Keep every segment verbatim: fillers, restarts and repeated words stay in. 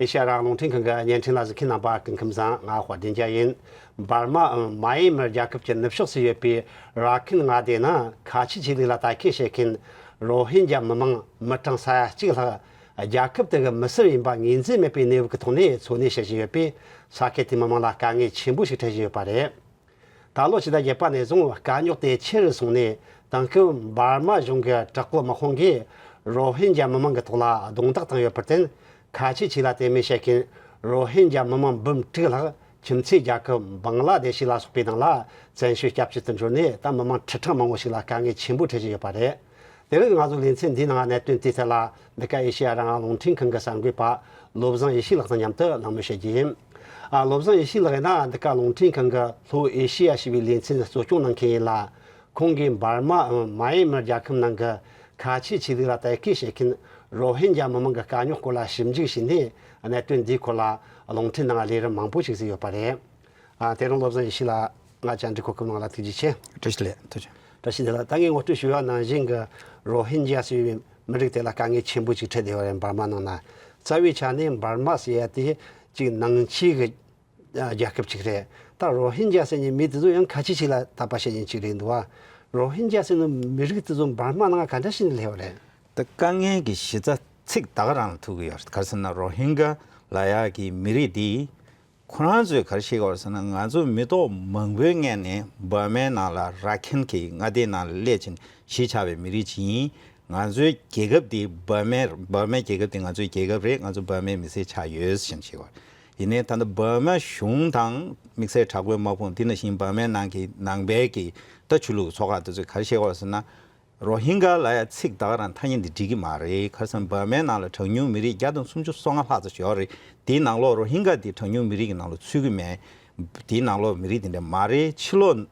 ཨེ་ཤེ་ཡ་རང་དབང་རླུང་འཕྲིན་ཁང་གི་བརྙན་འཕྲིན་ལ་གཟིགས་མཁན་རྣམ་པ་སྐུ་ཁམས་བཟང་། ང་དཔལ་ལྡན་རྒྱལ་ཡིན། འབར་མའམ་མ་ཡན་མར་རྒྱལ་ཁབ་ཀྱི་ནུབ་ཕྱོགས་སུ་ཡོད་པའི་ར་ཁན་མངའ་སྡེ་ན་ཁ་ཆེའི་ཆོས་ལུགས་ལ་ལྟ་མཁན་བཤད་མཁན་རོ་ཧིན་ཇཱ་མི་མང་མི་གྲངས་ས་ཡ་གཅིག་ལྷག་རྒྱལ་ཁབ་དེ་གི་མི་སེར་ཡིན་པ་ངོས་འཛིན་མེད་པའི་གནས་བབ་ཀྱི་ཐོག་ནས་འཚོ་གནས་བྱེད་བཞིན་ཡོད་པས། ས་ཁུལ་དེའི་མི་མང་ལ་དཀའ་ངལ་ཆེན་པོ་ཞིག་འཕྲད་བཞིན་ཡོད་པ་རེད། ད་ལོ་ཕྱི་ཟླ་བརྒྱད་པ་ནས་བཟུང་དཀའ་རྙོག་དེ་ཆེ་རུ་སོང་ནས། དེང་སྐབས་འབར་མ་གཞུང་གི་དྲག་པོའི་དམག་དཔུང་གིས་རོ་ཧིན་ཇཱ་མི་མང་གི་ཐོག་ལ་རྡུང་རྡེག་བཏང་ཡོད་པར་བརྟེན། ཁ་ཆེའི་ཆོས་ལ་དད་མོས་བྱེད་མཁན་རོ་ཧིན་ཇཱ་མི་མང་འབུམ་དྲུག་ལྷག་ཁྱིམ་མཚེས་རྒྱལ་ཁབ་བང་ལ་དེ་ཤི་ལ་སོགས་པའི་ནང་ལ་བཙན་བྱོལ་སྐྱབས་བཅོལ་དུ་འབྱོར་ནས། ད་མི་མང་ཁྲི་ཕྲག་མང་པོ་ཞིག་ལ་དཀའ་ངལ་ཆེན་པོ་འཕྲད་བཞིན་ཡོད་པ་རེད། དེ་རིང་ང་ཚོ་ལེ་ཚན་འདིའི་ནང་གནད་དོན་དེའི་ཐད་ལ། འདི་ག་ཨེ་ཤེ་ཡ་རང་དབང་རླུང་འཕྲིན་ཁང་གི་གསར་འགོད་པ་བློ་བཟང་ཡེ་ཤེས་ལགས་དང་མཉམ་དུ་གླེང་མོལ་བྱེད་རྒྱུ་ཡིན། ཨ། བློ་བཟང་ཡེ་ཤེས་ལགས་ཡིན་ན། འདི་ག་རླུང་འཕྲིན་ཁང་གི་ལྷོ་ཨེ་ཤེ་ཡ་ཞེས་པའི་ལེ་ཚན་གཙོ་སྐྱོང་གནང་མཁན་ཡིན་ལ། ཁོང་གིས་འབར་མའམ་མ་ཡན་མར་རྒྱལ་ཁབ་ནང་གི་ཁ་ཆེའི་ཆོས་ལུགས་ལ་དད་གུས་བྱེད་མཁན་རོ་ཧིན་ཇཱ་མི་མང་གི་དཀའ་རྙོག་སྐོར་ལ་ཞིབ་འཇུག་བྱས་ནས། གནད་དོན་འདིའི་སྐོར་ལ་རླུང་འཕྲིན་ནང་ལས་རིམ་མང་པོ་ཞིག་གཟིགས་ཡོད་པ་རེད། ཨ། དེ་རིང་བློ་བཟང་ཡེ་ཤེས་ལགས། ང་བཅར་འདྲི་གོ་སྐབས་གནང་ལ་ཐུགས་རྗེ་ཆེ། བཀྲ་ཤིས་བདེ་ལེགས། ཐུགས་རྗེ་ཆེ། བཀྲ་ཤིས་བདེ་ལེགས། ད་ངས་ངོ་སྤྲོད་ཞུས་པ་ནང་བཞིན་གྱི་རོ་ཧིན་ཇཱ་ཟེར་བའི་མི་རིགས་དེ་ལ་དཀའ་ངལ་ཆེན་པོ་ཅིག་འཕྲད་བསྡད་ཡོད་རེད། འབར་མ་ནང་ན། རྩ་བའི་ཆ་ནས་འབར་མ་ཟེར་ཡ་དེ་ཅིག་ནང་ཆོས་ཀྱི་རྒྱལ་ཁབ་ཅིག་རེད། ད་རོ་ཧིན་ཇཱ་ཟེར་མཁན་མི་དེ་ཚོ་ཡང་ཁ་ཆེ་ཆོས་ལ་དད་པ་བྱེད་མཁན་ཅིག་རེད་འདུག་བ། རོ་ཧིན་ཇཱ་ཟེར་མཁན་མི་རིགས་དེ་ཚོ་འབར་མ་ནང་ག་འདྲ་བྱས་ནས་སླེབས་པ་རེད། ད་དཀའ་ངལ་གྱི་གཞི་རྩ་ཚིག་ད་ག་རང་ལ་ཐུག་གི་ཡོད་རེད། ག་རེ་ཟེར་ན། རོ་ཧིན་གྷ་ལབ་ཡག་གི་མི་རིགས་འདི། ཁོ་རང་ཚོས་ག་རེ་བཤད་ཀྱི་ཡོད་རེད་ཟེར་ན། ང་ཚོ་མི་ཐོག་མང་པོའི་ངོས་ནས་འབར་མའི་ནང་ལ་ར་ཁན་གྱི་མངའ་སྡེའི་ནང་ལ་སླེབས་ཕྱིན་གཞིས་ཆགས་པའི་མི་རིགས་ཅིག་ཡིན། ང་ཚོའི་རྒྱལ་ཁབ་འདི་འབར་མའི་འབར་མའི་རྒྱལ་ཁབ་འདི་ང་ཚོའི་རྒྱལ་ཁབ་རེད། ང་ཚོ་འབར་མའི་མི་སེར་ཆགས་ཡོད་ཟེར་བཤད་ཀྱི་ཡོད་རེད། ཡིན་ནའི་ད་ལྟ་འབར་མ་གཞུང་དང་དམིགས་བསལ་དྲག་པོའི་དམག་དཔུང་། དེ་ནང་བཞིན་འབར་མའི་ནང་གི་ནང་པའི་གི་ད་ཆོས་ལུགས་ཚོགས་ཁག་དེ་ཚོས་ག་རེ་བཤད་ཀྱི་ཡོད་རེད་ཟེར་ན། རོ་ཧིན་གྷ་ལབ་ཡ་ཚིག་ད་ག་རང་ཐ་སྙད་འདི་འགྲིག་གི་མ་རེད། ག་རེ་ཟེར་ན། འབར་མའི་ནང་ལ་གྲངས་ཉུང་མི་རིགས་བརྒྱ་དང་སུམ་ཅུ་སོ་ལྔ་ལྷག་ཙམ་ཞིག་ཡོད་རེད། དེའི་ནང་ལོགས་རོ་ཧིན་གྷ་དེ་གྲངས་ཉུང་མི་རིགས་ཀྱི་ནང་ལ་ཚུད་ཀྱི་མེད། དེའི་ནང་ལོགས་མི་རིགས་དེ་འདྲ་མ་རེད། ཕྱི་ལོགས་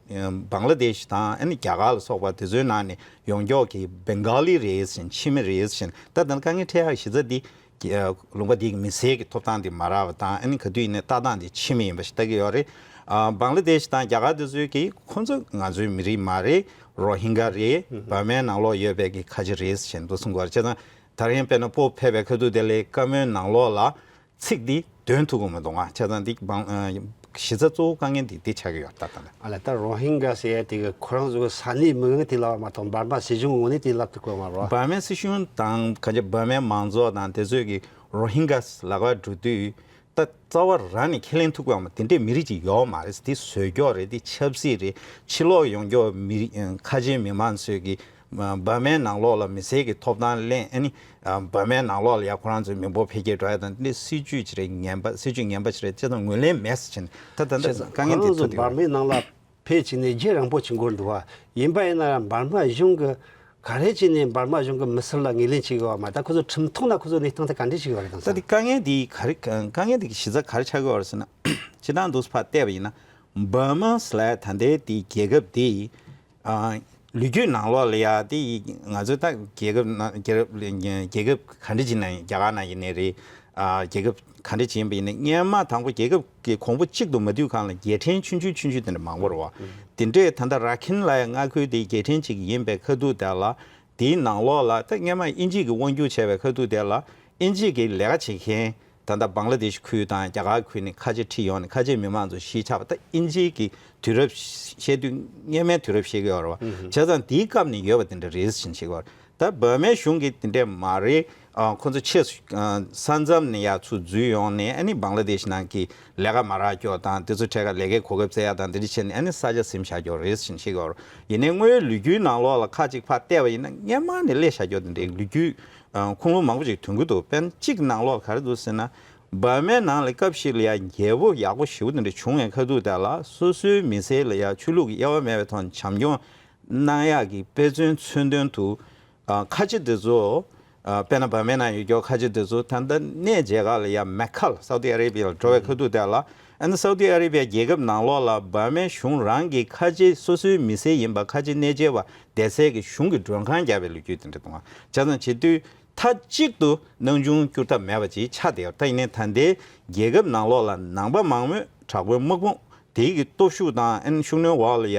བང་ལ་དེཤ་དང་། ཨ་ནི་རྒྱ་གར་ལ་སོགས་པ་དེ་ཚོའི་ནང་ནས་ཡོང་མཁན་གྱི་བེང་ག་ལི་རེད་ཟེར། ཕྱི་མི་རེད་ཟེར། ད་ལྟ་དཀའ་ངལ་འཕྲད་ཡག་གཞི་རྩ་འདི། ལུང་པ་འདི་གི་མི་སེར་གྱི་ཐོབ་ཐང་དེ་མ་རག་པ་དང་། ཨ་ནི་ག་དུས་ཡིན་ནའི་ལྟ་སྟངས་དེ་ཕྱི་མི་ཡིན་པ་ཞིག་ལྟ་གི་ཡོད་རེད། ཨ། བང་ལ་དེཤ་དང་རྒྱ་གར་དེ་ཚོས་ཀྱིས་ཁོང་ཚོ་ང་ཚོའི་མི་རིགས་མ་རེད། རོ་ཧིན་གྷ་རེད། འབར་མའི་ནང་ལོགས་ཡོད་པའི་གི་ཁ་ཆེ་རེད་ཟེར་འདུག་གསུང་གི་ཡོད་རེད། བྱས་ཙང་ད་རིང་དཔེར་ན་སྤོ་ཕེབས་པའི་ཁ་ཐུག་དེ་ལ་བཀའ་མོལ་ནང་ལོགས་ལ་ཚིག་འདི་འདོན་ཐུབ་ཀྱི་མི་འདུག་ཨ། བྱས་ཙང་འདི་བང་། ཨ། གཞི་རྩ་གཙོ་བོ་དཀའ་ངལ་འདི་འདི་ཆགས་ཀྱི་ཡོད་རེད། ད་ལྟ་ལ། ཨ་ལས། ད་རོ་ཧིན་གྷ་ཟེར་ཡ་དེ་གི་ཁོ་རང་ཚོ་གི་ས་གནས་མིང་དེ་ལབ་པ་མ་གཏོགས། འབར་མ་སྲིད་གཞུང་ངོས་ནས་དེ་ལབ་ཐུབ་ཀྱི་ཡོད་མ་རེད་པ། འབར་མའི་སྲིད་གཞུང་དང་གང་ཅི་འབར་མའི་མང་ཚོགས་དང་དེ་ཚོས་ཀྱིས་རོ་ཧིན་གྷ་ལབ་ག་འགྲོ་དུས། ད་རྩ་བ་རང་ནས་ཁས་ལེན་ཐུབ་ཀྱི་ཡོད་མ་རེད། དེ་འདྲའི་མི་རིགས་ཅིག་ཡོད་མ་རེད། དེ་བཟོས་ཀྱོག་རེད། དེ་ཆབ་སྲིད་རེད། ཕྱི་ལོགས་ཡོང་ཀྱོག་མི་རིགས། ཁ་ཆེ་མི་མང་ཚོས་ཀྱིས་འབར་མའི་ནང་ལོགས་ལ་མི་སེར་གྱི་ཐོབ་ཐང་ལེན། ཨ་ནི་འབར་མའི་ནང་ལོགས་ལ་ཡ་ཁོ་རང་ཚོའི་མི་འབོར་འཕེལ་རྒྱས་འགྲོ་ཡ་དང་། དེ་འདྲའི་སྲིད་ཇུས་ཅིག་རེད། ངན་པ། སྲིད་ཇུས་ངན་པ་ཞིག་རེད། བྱས་ཙང་ངོས་ལེན་མེད་ཟེར་བྱས་ནས། ད་ད་ལྟ་བྱས་ཙང་དཀའ་ངལ་ཁོ་རང་དེ་ཚོ་ཐུག་འདུག་འབར་མའི་ནང་ལ་ཕེབས་བྱས་ནས་རྒྱུན་རིང་པོ་ཅིག་འགོར་འདུག་བ། ཡིན་པ་ཡིན་ན་ཡང་འབར་མ་གཞུང་གི་ག་རེ་བྱས་ནས་འབར་མ་གཞུང་གི་མི་སེར་ལ་ངོས་ལེན་བྱེད་དགོས་བ་མ། ད་ཁོ་ཚོ་ཁྲིམས་ཐོག་ན་ཁོ་ཚོ་གནས་སྟངས་དེ་ག་འདྲས་ཞིག་ཡོད་རེད་དང་། ད་དེ་དཀའ་ངལ་དེ་ག་རེ། དཀའ་ངལ་དེ་གི་གཞི་རྩ་ག་རེ་ཆགས་ཀྱི་ཡོད་རེད་ཟེར་ན། སྤྱིར་བཏང་འདུག་སེ་ཕར་བལྟས་པ་ཡིན་ན། འབར་མ་ཟེར་ཡ་ད་ལྟའི་དེ་རྒྱལ་ཁབ་དེ། ཨ། ལོ་རྒྱུས་ནང་ལོགས་ལ་ཡ་དེ་ང་ཚོ་ད་རྒྱལ་ཁབ་ནང་། རྒྱལ་ཁབ་ལ། རྒྱལ་ཁབ་ག་འདྲ་ཅིག་ནང་། རྒྱ་གར་ནང་ཡིན་ནའི་རེད། ཨ། རྒྱལ་ཁབ་ག་འདྲ་ཅིག་ཡིན་པ་ཡིན་ནའི། སྔོན་མ་དང་པོ་རྒྱལ་ཁབ་ཀྱི་གོང་བུ་གཅིག་ཏུ་མ་འདུས་གོང་ལ་རྒྱལ་ཕྲན་ཆུང་ཆུང་ཆུང་ཆུང་དེ་འདྲ་མང་པོ་རེད་བ། དེ་འདྲས་ད་ལྟ་ར་ཁིན་ལབ་ཡ་མངའ་ཁུལ་དེ་རྒྱལ་ཕྲན་གཅིག་ཡིན་པའི་ཁ་ཐུག་དེ་ལ། དེའི་ནང་ལོགས་ལ་ད་སྔོན་མ་དབྱིན་ཇི་གིས་དབང་སྒྱུར་བྱས་པའི་ཁ་ཐུག་དེ་ལ། དབྱིན་ཇི་གི་ལས་ཀ་བྱེད་མཁན། ད་ལྟ་བང་ལ་དེཤ་ཁུལ་དང་རྒྱ་གར་ཁུལ་ནས་ཁ་ཆེ་ཁྲིད་ཡོང་ནས་ཁ་ཆེ་མི་མང་ཚོ་གཞིས་ཆགས་པ། ད་དབྱིན་ཇི་གི་དུས་རབས་བཤད་དུས། སྔོན་མའི་དུས་རབས་བཤད་ཀྱི་ཡོད་རེད་བ། བྱས་ཙང་དེའི་སྐབས་ནས་ཡོད་པ་དེ་འདྲ་རེད་ཟེར་བཤད་ཀྱི་ཡོད་རེད། ད་འབར་མའི་གཞུང་གིས་དེ་འདྲས་མ་རེད། ཨ། ཁོ་ཚོ་ཕྱིས་སུ། ཨ། ས་མཚམས་ནས་ཡར་ཚུར་འཛུལ་ཡོང་ནས། ཨ་ནི་བང་ལ་དེཤ་ནང་གི་ལས་ཀ་མ་རག་ཀྱོག་དང་། དེ་ཚོ་འཕྲལ་ཁ་ལས་ཀའི་གོ་སྐབས་བཙལ་ཡ་དང་། དེ་འདྲ་བྱས་ནས་ཨ་ནི་ས་ཆ་ཟིན་བཞག་ཀྱོག་རེད་ཟེར་བཤད་ཀྱི་ཡོད་རེད། ཡིན་ནའི་དངོས་ཡོད་ལོ་རྒྱུས་ནང་ལོགས་ལ་ཁ་ཅིག་ཕར་བལྟས་པ་ཡིན་ན། སྔོན་མ་ནས་སླེབས་བཞག་ཀྱོག་དེ་འདྲའི་ལོ་རྒྱུས། ཨ། ཁུངས་ལུང་མང་པོ་ཅིག་ཐོན་གྱི་འདུག་དཔེར་ན་གཅིག་ནང་ལོགས་ག་རེ་འདུག་ཟེར་ན། འབར་མའི་ནང་ལ་སྐབས་ཤིག་ལ་ཡ་རྒྱལ་པོ་ཡག་པོ་ཞེ་པོ་དེ་འདྲ་བྱུང་བའི་ཁ་ཐུག་དེ་ལ། སོ་སོའི་མི་སེར་ལ་ཡ་ཆོས་ལུགས་ཀྱི་དབྱེ་བ་མེད་པའི་ཐོག་ནས་བྱམས་སྐྱོང་གནང་ཡག་གི་དཔེ་མཚོན་མཚོན་དོན་དུ། ཨ། ཁ་ཆེ་དེ་ཚོ། ཨ། དཔེར་ན་འབར་མའི་ནང་ཡོད་ཀྱོག་ཁ་ཆེ་དེ་ཚོ་ད་ལྟ་གནས་མཇལ་ཁ་ལ་ཡ་མེ་ཁ་ལ། སའུ་ཏི་ཨ་རེ་བི་ཡ་ལ་འགྲོ་བའི་ཁ་ཐུག་དེ་ལ། ཨ་ནི་སའུ་ཏི་ཨ་རེ་བི་ཡ་རྒྱལ་ཁབ་ནང་ལོགས་ལ་འབར་མའི་གཞུང་རང་གི་ཁ་ཆེ། སོ་སོའི་མི་སེར་ཡིན་པ་ཁ་ཆེ་གནས་མཇལ་བ་བསྡད་སའི་གི་གཞུང་གི་མགྲོན་ཁང་བརྒྱབ་པའི་ལོ་རྒྱུས་དེ་འདྲ་འདུག་ཨ། བྱས་ཙང་བྱེད་དུས། མཐའ་གཅིག་ཏུ་སྣང་ཆུང་བསྐྱུར་ཐབས་མེད་པ་ཅིག་ཆགས་བསྡད་ཡོད། ད་ཡིན་ནའི་ད་ལྟའི་རྒྱལ་ཁབ་ནང་ལོགས་ལ་ནང་པ་མང་མོས་དྲག་པོའི་དམག་དཔུང་དེའི་གི་སྟོབས་ཤུགས་དང་། ཨ་ནི་ཤུགས་སྣོན་འོག་ལ་ཡ།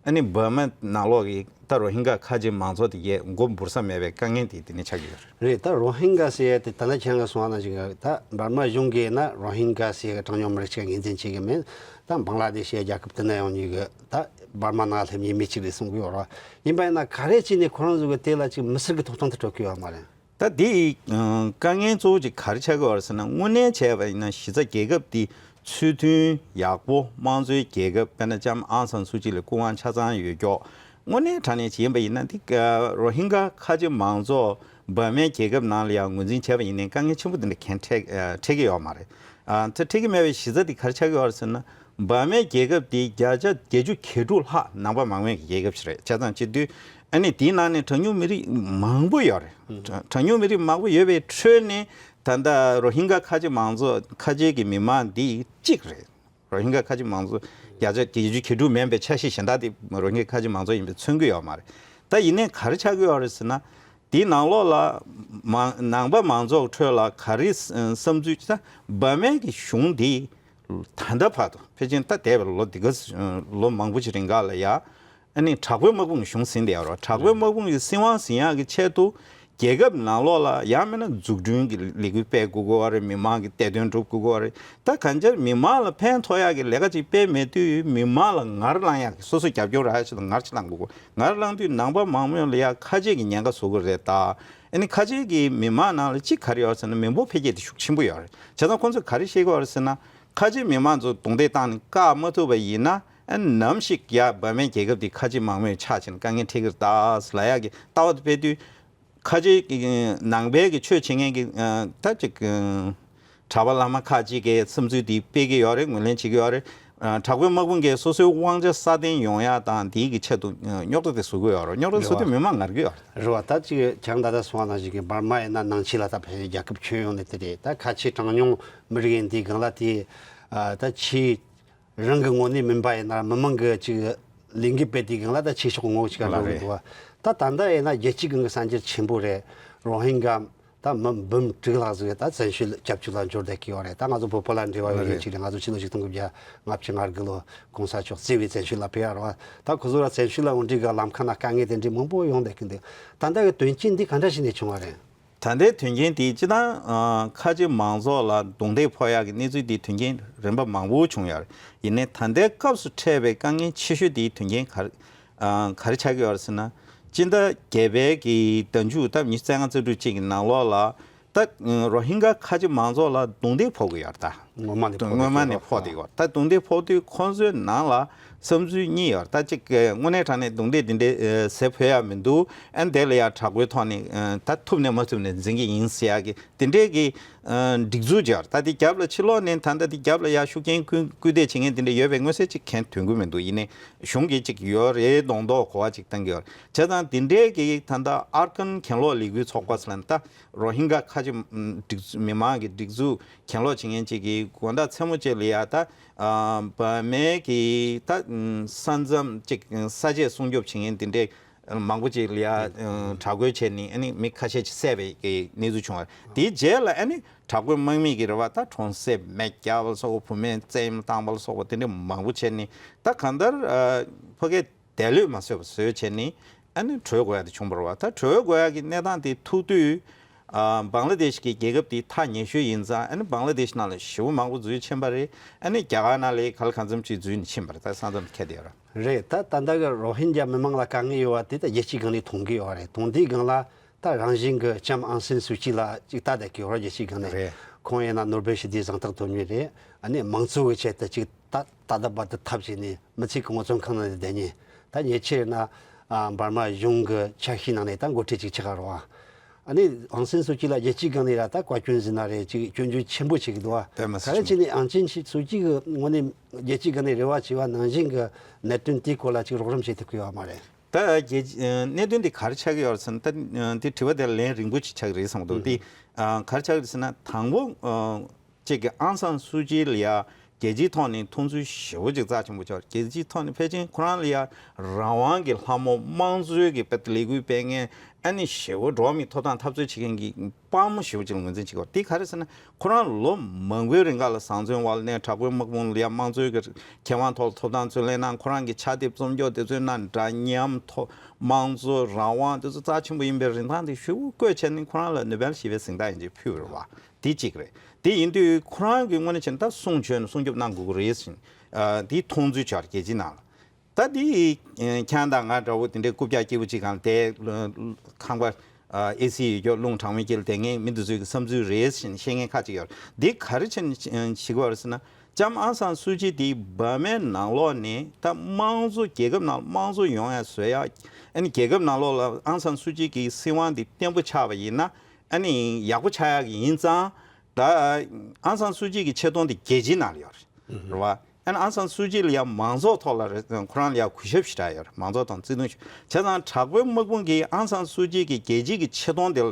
ཨ་ནི་འབར་མ་ནང་ལོགས་ཀྱི་ད་རོ་ཧིན་གྷ་ཁ་ཆེ་མང་ཚོགས་དེ་གས་མགོ་འབུར་ས་མེད་པའི་དཀའ་ངལ་དེ་དེ་ནས་ཆགས་ཀྱི་ཡོད་རེད། རེད། ད་རོ་ཧིན་གྷ་ཟེར་ཡ་དེ་ད་ལྟ་ཁྱེད་རང་གསུངས་པ་ནང་བཞིན་གི་ད་འབར་མ་གཞུང་གིས་ན་རོ་ཧིན་གྷ་ཟེར་ཡ་གྲངས་ཉུང་མི་རིགས་ཅིག་ངོས་འཛིན་བྱེད་ཀྱི་མེད། ད་བང་ལ་དེ་ཤི་ཡ་རྒྱལ་ཁབ་དེ་ན་ཡོང་མཁན་གི་ད་འབར་མ་ནང་སླེབས་མཁན་མི་གཅིག་རེད་གསུང་གི་ཡོད་རེད། ཡིན་པ་ཡིན་ན་ག་རེ་བྱས་ནས་ཁོ་རང་ཚོ་གི་དེ་ལ་ཅིག་མི་སེར་གི་ཐོབ་ཐང་དེ་སྤྲོད་ཀྱི་ཡོད་མ་རེད། ད་འདི་ཨ་དཀའ་ངལ་གཙོ་བོ་ཅིག་ག་རེ་ཆགས་ཀྱི་ཡོད་རེད་ཟེར་ན། དངོས་གནས་བྱས་པ་ཡིན་ན་གཞི་རྩ་རྒྱལ་ཁབ་འདི་ཚུལ་མཐུན་ཡག་པོ་དམངས་གཙོའི་རྒྱལ་ཁབ། དཔེར་ན་ལྕམ་ཨང་སན་སུ་ཅི་ལ་སྐུ་དབང་ཆ་ཚང་ཡོད་ཀྱོག། དངོས་གནས་དྲང་གནས་བྱས་པ་ཡིན་ན་འདི་ཨ་རོ་ཧིན་གྷ་ཁ་ཆེ་མང་ཚོགས་འབར་མའི་རྒྱལ་ཁབ་ནང་ལ་ཡང་ངོས་འཛིན་བྱས་པ་ཡིན་ནའི་དཀའ་ངལ་ཆེན་པོ་འདི་འདྲ་གང་འཕྲད་ཨ་འཕྲད་ཀྱི་ཡོད་མ་རེད། ཨ་ད་འཕྲད་ཀྱི་མེད་པའི་གཞི་རྩ་འདི་ག་རེ་ཆགས་ཀྱི་ཡོད་རེད་ཟེར་ན། འབར་མའི་རྒྱལ་ཁབ་དེ་བརྒྱ་ཆ་བརྒྱད་ཅུ་གྱ་དྲུག་ལྷག་ནང་པ་མང་མོས་ཀྱི་རྒྱལ་ཁབ་ཞིག་རེད། བྱས་ཙང་བྱེད་དུས་ཨ་ནི་དེའི་ནང་ནས་གྲངས་ཉུང་མི་རིགས་མང་པོ་ཡོད་རེད། གྲངས་ཉུང་མི་རིགས་མང་པོ་ཡོད་པའི་ཁྲོད་ནས་ད་ལྟ་རོ་ཧིན་གྷ་ཁ་ཆེ་མང་ཚོགས་ཁ་ཆེ་གི་མི་མང་འདི་གཅིག་རེད། རོ་ཧིན་གྷ་ཁ་ཆེ་མང་ཚོགས་བརྒྱ་ཆ་བརྒྱད་ཅུ་གྱ་དྲུག་མིན་པའི་ཆ་ཤས་གཞན་དག་དེ་རོ་ཧིན་གྷ་ཁ་ཆེ་མང་ཚོགས་ཡིན་པས་མཚོན་གྱི་ཡོད་མ་རེད། ད་ཡིན་ནའི་ག་རེ་ཆགས་ཀྱི་ཡོད་རེད་ཟེར་ན། དེའི་ནང་ལོགས་ལ་མང་ནང་པ་མང་ཚོགས་ཁྲོད་ལ་ག་རེ་བསམ་ཚུལ་ཅིག་ད་འབར་མའི་གི་གཞུང་འདི་ད་ལྟ་བར་དུ་ཕལ་ཆེར་ད་འདས་པའི་ལོ་འདི་ག་ལོ་མང་པོ་ཅིག་རིང་ག་ལ་ཡ། ཨ་ནི་དྲག་པོའི་དམག་དཔུང་གི་གཞུང་ཟིན་བསྡད་ཡོད་རེད། དྲག་པོའི་དམག་དཔུང་གི་སྲིད་དབང་ཟིན་ཡག་གི་ཆེད་དུ་རྒྱལ་ཁབ་ནང་ལོགས་ལ་ཡང་མིན་ན་འཛུགས་སྐྲུན་གྱི་ལས་འགུལ་སྤེལ་དགོས་ཀྱི་ཡོད་རེད། མི་མང་གི་བདེ་དོན་སྒྲུབ་དགོས་ཀྱི་ཡོད་རེད། ད་གང་ཅིར་མི་མང་ལ་ཕན་ཐོགས་ཡག་གི་ལས་ཀ་ཅིག་སྤེལ་མེད་དུས་མི་མང་ལ་ངར་ལངས་ཡག་གི་སོ་སོ་རྒྱབ་སྐྱོར་རག་ཡག་ཆེད་དུ་ངར་ཅིག་ལངས་དགོས་ཀྱི། ངར་ལངས་དུས་ནང་པ་མང་མོས་ལ་ཡ་ཁ་ཆེ་གི་ཉེན་ཁ་བཟོ་གི་རེད་ད། ཨ་ནི་ཁ་ཆེ་གི་མི་མང་ནང་ལ་གཅིག་ག་རེ་ཡོད་ཟེར་ན། མི་འབོར་འཕེལ་རྒྱས་དེ་ཤུགས་ཆེན་པོ་ཡོད་རེད། བྱས་ཙང་ཁོང་ཚོས་ག་རེ་བཤད་ཀྱི་ཡོད་རེད་ཟེར་ན། ཁ་ཆེ་མི་མང་ཚོ་རྡུང་རྡེག་བཏང་ནས་བཀག་མ་ཐུབ་པ་ཡིན་ན། ཨ་ནི་ནམ་ཞིག་ཡ་འབར་མའི་རྒྱལ་ཁབ་དེ་ཁ་ཆེ་མང་མོས་ཆགས་ཕྱིན་དཀའ་ངལ་འཕྲད་ཀྱི་རེད་ད་ལབ་ཡག་གི་ལྟ་བ་དེ་སྤེལ་དུས། ཁ་ཆེ་གི་ནང་པའི་གི་ཆོས་བྱེད་མཁན་གྱི་ཨ་ད་ཅིག་གྲྭ་པ་བླ་མ་ཁག་ཅིག་གིས་བསམ་ཚུལ་འདི་སྤེལ་གྱི་ཡོད་རེད། ངོས་ལེན་བྱེད་ཀྱི་ཡོད་རེད། ཨ་དྲག་པོའི་དམག་དཔུང་གིས་སོ་སོའི་དབང་ཆ་སྲ་བརྟན་ཡོང་ཡག་དང་དེའི་གི་ཆེད་དུ་ཨ་རྙོག་དྲ་དེ་བཟོ་གི་ཡོད་རེད། རྙོག་དྲ་བཟོ་དུས་མི་མང་ངར་གི་ཡོད་རེད། རེད་བ། ད་ཅིག་ཁྱེད་རང་ད་ལྟ་གསུངས་པ་ནང་བཞིན་གི་འབར་མ་ཡིན་ན་ནང་ཆོས་ལ་ད་ཕན་རྒྱལ་ཁབ་ཁྱོན་ཡོངས་ནས་དེ་རེད། ད་ཁ་ཆེ་གྲངས་ཉུང་མི་རིགས་ཡིན་དེའི་སྒང་ལ་དེ་ཨ་ད་ཆོས་རང་གི་ངོས་ནས་མིན་པ་ཡིན་ན་མི་མང་གི་ཅིག་ལས་འགུལ་སྤེལ་དུས་སྒང་ལ་ད་ཆོས་ཕྱོགས་ངོ་བོ་ཅིག་ག་འགྲོ་གི་འདུག་བ། ད་ད་ལྟ་ཡིན་ན་རྒྱལ་སྤྱིའི་སྒང་གི་གསར་འགྱུར་ཆེན་པོ་རེད། རོ་ཧིན་གྷ་ད་མི་འབུམ་དྲུག་ལྷག་ཟིག་ད་བཙན་བྱོལ་སྐྱབས་བཅོལ་ལ་འབྱོར་བསྡད་ཀྱི་ཡོད་རེད། ད་ང་ཚོ་བོད་པ་ལ་འབྲེལ་བ་ཡོད་མཁན་ཅིག་རེད། ང་ཚོ་ཕྱི་ལོ་ཆིག་སྟོང་དགུ་བརྒྱ་ལྔ་བཅུ་ང་དགུ་ལོ་གོང་ས་མཆོག་བརྩེ་བའི་བཙན་བྱོལ་ལ་ཕེབས་ཡ་རེད་བ། ད་ཁོ་ཚོ་ལ་བཙན་བྱོལ་ལ་འོང་དུས་སྒང་ལམ་ཁ་ན་དཀའ་ངལ་དེ་འདྲའི་མང་པོ་ཡོང་བསྡད་ཀྱི་འདུག། ད་ལྟ་གི་དོན་རྐྱེན་འདི་ག་འདྲ་ཞིག་ནས་བྱུང་བ་རེད། ད་ལྟའི་དོན་རྐྱེན་དེ་སྤྱིར་བཏང་ཨ་ཁ་ཆེ་མང་ཚོགས་ལ་རྡུང་རྡེག་ཕོག་ཡག་གི་གནས་ཚུལ་དེ་དོན་རྐྱེན་རིམ་པ་མང་པོ་བྱུང་ཡོད་རེད། ཡིན་ནའི་ད་ལྟའི་སྐབས་སུ་འཕྲད་པའི་དཀའ་ངལ་ཆེ་ཤོས་དེའི་དོན་རྐྱེན་ག་རེ་ཨ་ག་རེ་ཆགས་ཀྱི་ཡོད་རེད་ཟེར་ན། སྤྱི་ཟླ་བརྒྱད་པའི་གི་ཟླ་མཇུག་ད་ཉི་ཤུ་རྩ་ལྔ་རྩ་དྲུག་ཅིག་གི་ནང་ལོགས་ལ་ད་རོ་ཧིན་གྷ་ཁ་ཆེ་མང་ཚོགས་ལ་རྡུང་རྡེག་ཕོག་གི་ཡོད་རེད་ད། སྔོན་མ་ནས་ཕོག་སྔོན་མ་ནས་ཕོག་བསྡད་ཡོད་རེད། ད་རྡུང་རྡེག་ཕོག་དུས་ཁོང་ཚོའི་ནང་ལ་བསམ་ཚུལ་གཉིས་ཡོད་རེད། ད་གཅིག་གི་དངོས་གནས་དྲང་གནས་རྡུང་རྡེག་འདི་འདྲའི་ཟེར་ཕོད་ཡ་མི་འདུག། ཨ་ནི་དེ་ལ་ཡ་དྲག་པོའི་ཐོག་ནས་ད་ཐུབ་ནས་མ་ཐུབ་ནས་འཛིང་གི་ཡིན་ཟེར་ཡ་གི་དེ་འདྲའི་གི་སྒྲིག་འཛུགས་ཅིག་ཡོད་རེད། ད་དེ་རྒྱབ་ལ་ཕྱི་ལོགས་ནས་ད་ལྟ་དེ་རྒྱབ་ལ་ཡ་ཤུགས་རྐྱེན་སྐུལ་སྐུལ་འདེད་བྱེད་མཁན་དེ་འདྲ་ཡོད་པའི་མངོན་གསལ་ཅིག་མཁྱེན་ཐོན་གི་མི་འདུག། ཡིན་ནའི་གཞུང་གིས་ཅིག་ཡོད་རེད་མདོག་མདོག་གོ་བ་ཅིག་བཏང་གི་ཡོད་རེད། བྱས་ཙང་དེ་འདྲའི་གི་ད་ལྟ་ཨར་ཀན་གྱེན་ལོག་ལས་འགུལ་ཚོགས་པ་ཟེར་ལབ་ནས་ད་རོ་ཧིན་གྷ་ཁ་ཆེ་སྒྲིག་མི་མང་གི་སྒྲིག་འཛུགས་གྱེན་ལོག་བྱེད་མཁན་ཅིག་གིས་དགོང་དག་མཚན་མོ་ཅིག་ལ་ཡ་ད་ཨ་འབར་མའི་གི་ད་ས་མཚམས་ཅིག་ས་ཆས་སྲུང་སྐྱོབ་བྱེད་མཁན་དེ་འདྲའི་མང་པོ་ཅིག་ལ་ཡ་དྲག་རྒོལ་བྱས་ནས་ཨ་ནི་མི་ཁ་ཤས་ཅིག་བསད་པའི་གི་གནས་ཚུལ་བྱུང་བ་རེད། དེའི་རྗེས་ལ་ཨ་ནི་དྲག་རྒོལ་དམག་མི་གི་རེད་བ། ད་གྲོང་གསེབ་མེ་བརྒྱབ་པ་ལ་སོགས་པ། བུད་མེད་བཙན་གཡེམ་བཏང་བ་ལ་སོགས་པ་དེ་འདྲ་མང་པོ་བྱས་ནས་ད་གང་ལྟར་ཨ་ཕ་གིར་འདས་ལོས་མ་བཟོད་པ་བཟོས་བྱས་ནས་ཨ་ནི་བྲོས་དགོས་ཡ་དེ་བྱུང་བ་རེད་བ། ད་བྲོས་དགོས་ཡ་གི་གནས་སྟངས་དེ་ཐུག་དུས་ཨ་བང་ལ་དེཤ་གི་རྒྱལ་ཁབ་དེ་ཐག་ཉེ་ཤོས་ཡིན་ཙང་། ཨ་ནི་བང་ལ་དེཤ་ནང་ལ་ཞེ་པོ་མང་པོ་འཛུལ་ཕྱིན་པ་རེད། ཨ་ནི་རྒྱ་གར་ནང་ལ་ག་ལ་གང་འཚམ་ཅིག་འཛུལ་ནས་ཕྱིན་པ་རེད། ད་ས་མཚམས་ཁེལ་བསྡད་ཡོད་རེད། རེད། ད་ད་ལྟ་གི་རོ་ཧིན་རྒྱ་མི་མང་ལ་དཀའ་ངལ་ཡོད་པ་དེ་ད་རྒྱལ་སྤྱིའི་སྒང་ནས་མཐོང་གི་ཡོད་རེད། མཐོང་དུས་སྒང་ལ་ད་རང་བཞིན་གི་ལྕམ་ཨང་སན་སུའུ་ཅི་ལ་ཅིག་ལྟ་བསྡད་ཀྱི་ཡོད་རེད། རྒྱལ་སྤྱིའི་སྒང་ནས། རེད། ཁོང་ཡིན་ན་ནོ་སྦེལ་ཞི་བདེའི་གཟེངས་རྟགས་ཐོབ་མཁན་རེད། ཨ་ནི་མང་གཙོ་གི་ཆེད་དུ་ཅིག་ད་ད་ལྟ་བར་དུ་འཐབ་བྱས་ནས་མི་ཚེ་གང་བོ་བཙོན་ཁང་ནང་ནས་བསྡད་མཁན། ད་ཉེ་ཆར་ན་ཨ་འབར་མ་གཞུང་གི་འཆར་གཞིའི་ནང་ནས་ད་འགོ་ཁྲིད་ཅིག་ཆགས་ཀ་རེད་བ། ཨ་ནི་ཨང་སན་སུའུ་ཅི་ལ་རྒྱལ་སྤྱིའི་སྒང་ནས་ར་ད་བཀའ་བཀྱོན་ཟེར་ན་རེད། ཅིག་སྐྱོན་བརྗོད་ཆེན་པོ་བྱེད་ཀྱི་འདུག་བ། དེ་མ་ག་རེ་ཟད་བྱས་ནས་ཨང་ཅིན་སུའུ་ཅི་གི་ངོས་ནས་རྒྱལ་སྤྱིའི་སྒང་ནས་རེ་བ་བྱས་པ་ནང་བཞིན་གྱི་གནད་དོན་དེའི་སྐོར་ལ་ཅིག་རོགས་རམ་བྱེད་ཐུབ་ཀྱི་ཡོད་མ་རེད། ད་རྒྱལ་སྤྱི་གནད་དོན་འདི་ག་རེ་ཆགས་ཀྱི་ཡོད་རེད་ཟེར་ན། ད་དེ་དྲི་བ་དེ་ལན་རིང་པོ་ཅིག་ཆགས་ཀྱི་རེད་བསམ་གྱི་འདུག། དེ་ག་རེ་ཆགས་ཀྱི་རེད་ཟེར་ན། དང་པོ་ཅིག་གི་ཨང་སང་སུའུ་ཅི་ལ་ཡ་རྒྱལ་སྤྱིའི་ཐོག་ནས་མཐོང་ཚུལ་ཞེ་པོ་ཅིག་རྩ་ཆེན་པོ་ཆགས། རྒྱལ་སྤྱིའི་ཐོག་ནས་ཕལ་ཆེར་ཁོ་རང་ལ་ཡ་རང་དབང་གི་ལྷ་མོ། དམངས་གཙོའི་གི་དཔེ་ལས་འགུལ་སྤེལ་མཁན། ཨ་ནི་ཞེ་བོ་འགྲོ་བ་མིའི་ཐོབ་ཐང་འཐབ་རྩོད་བྱེད་མཁན་གྱི་དཔའ་མོ་ཞེ་བོ་ཅིག་ལ་ངོས་འཛིན་བྱེད་ཀྱི་ཡོད་རེད། དེ་ག་རེ་ཟེར་ན། ཁོ་རང་ལོ་མང་པོའི་རིང་ག་ལ་བཟང་བཙོན་འོག་ལ་གནས། དྲག་པོའི་དམག་དཔུང་ལ་ཡ་དམངས་གཙོའི་གི་ཁེ་དབང་ཐོག་ལ་ཐོབ་ཐང་རྩོད་ལེན་གནང་། ཁོ་རང་གི་ཕྱག་དེབ་རྩོམ་སྐྱོར་དེ་ཚོའི་ནང་འདྲ་མཉམ་ཐོག་དམངས་གཙོ་རང་དབང་དེ་ཚོ་རྩ་ཆེན་པོ་ཡིན་པའི་རིན་ཐང་དེ་ཞེ་བོ་བཀོད་བྱས་ནས་ཁོ་རང་ལ་ནོ་བེལ་ཞི་བའི་གཟེངས་རྟགས་ཡིན་གཅིག་ཕུལ་བ་རེད་བ། དེ་གཅིག་རེད། དེ་ཡིན་དུས་ཁོ་རང་གི་དངོས་གནས་བྱས་ན་ད་གསུང་བྱོན་སྲུང་སྐྱོབ་གནང་དགོས་ཀྱི་རེད་ཟེར། ཨ། དེ་མཐོང་ཚུལ་ཆགས་རྒྱལ་སྤྱིའི་ནང་ལ། ད་དེ་ཁྱེད་དང་ང་འདྲ་བོ་དེ་འདྲའི་རྐུབ་བཀྱག་སྐྱེས་བུ་གཅིག་གང་དེ་ཁང་པ་ཨེ་སི་ཡོད་རྒྱུ་རླུང་གྲང་མོའི་དཀྱིལ་བསྡད་མཁན་མི་འདི་ཚོའི་གི་བསམ་ཚུལ་རེད་ཟེར་བཤད་མཁན་ཁ་ཅིག་ཡོད་རེད། འདི་ག་རེ་བྱས་ནས་བྱེད་དགོས་རེད་ཟེར་ན། ལྕམ་ཨང་སང་སུའུ་ཅི་དེ་འབར་མའི་ནང་ལོགས་ནས་ད་དམངས་གཙོ་རྒྱལ་ཁབ་ནང་དམངས་གཙོ་ཡོང་ཡ་བཟོ་ཡ། ཨ་ནི་རྒྱལ་ཁབ་ནང་ལོགས་ལ་ཨང་སང་སུའུ་ཅི་གི་སྲིད་དབང་དེ་བརྟན་པོ་ཆགས་པ་ཡིན་ན། ཨ་ནི་ཡག་པོ་ཆགས་ཡག་གི་ཡིན་ཙང་། ད་ཨང་སང་སུའུ་ཅི་གི་ཆེ་མཐོང་དེ་རྒྱལ་སྤྱིའི་ནང་ལ་ཡོད་རེད། རེད་བ། ཨ་ནི་ཨང་སང་སུའུ་ཅི་ལ་ཡང་མང་ཚོགས་ཐོག་ལ་རེད། ཁོ་རང་ལ་ཡང་གུས་ཞབས་ཞེ་དྲག་ཡོད་རེད། མང་ཚོགས་དང་བརྩི་མཐོང་ཞུ། བྱས་ཙང་དྲག་པོའི་དམག་དཔུང་གིས་ཨང་སང་སུའུ་ཅི་གི་རྒྱལ་སྤྱིའི་གི་ཆེ་མཐོང་དེ་ལ་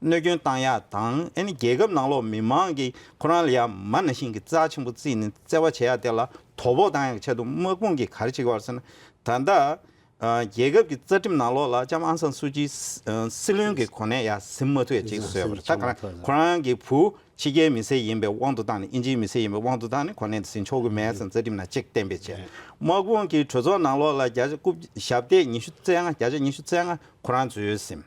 གནོད་སྐྱོན་བཏང་ཡག་དང་། ཨ་ནི་རྒྱལ་ཁབ་ནང་ལོགས་མི་མང་གིས་ཁོ་རང་ལ་ཡང་མ་ནང་བཞིན་གི་རྩ་ཆེན་པོ་བརྩིས་ནས་བརྩེ་བ་བྱེད་ཡག་དེ་ལ་དོ་ཕོག་བཏང་ཡག་གི་ཆེད་དུ་དམག་དཔུང་གིས་ག་རེ་བྱེད་ཀྱི་ཡོད་རེད་ཟེར་ན། ད་ལྟ། ཨ། རྒྱལ་ཁབ་ཀྱི་རྩ་ཁྲིམས་ནང་ལོགས་ལ་ལྕམ་ཨང་སང་སུའུ་ཅི་སྲིད་བློན་གྱི་གོ་གནས་ཡར་ཟིན་མ་ཐུབ་ཡ་ཅིག་བཟོས་པ་རེད། ད་ཁོ་རང་ཁོ་རང་གི་བུ་ཕྱི་རྒྱལ་མི་སེར་ཡིན་པའི་དབང་དུ་བཏང་ནས། ཨིན་ཇིའི་མི་སེར་ཡིན་པའི་དབང་དུ་བཏང་ནས་གོ་གནས་དེ་ཟིན་ཆོག་གི་མེད་ཟེར་རྩ་ཁྲིམས་ནང་གཅིག་གཏན་འབེབས་བྱས། དམག་དཔུང་གི་གྲོས་ཚོགས་ནང་ལོགས་ལ་བརྒྱ་ཆ་རྐུབ་ཞབས་སྟེགས་ཉི་ཤུ་རྩ་ལྔ། བརྒྱ་ཆ་ཉི་ཤུ་རྩ་ལྔ་ཁོ་རང་འཛུལ་ཟིན།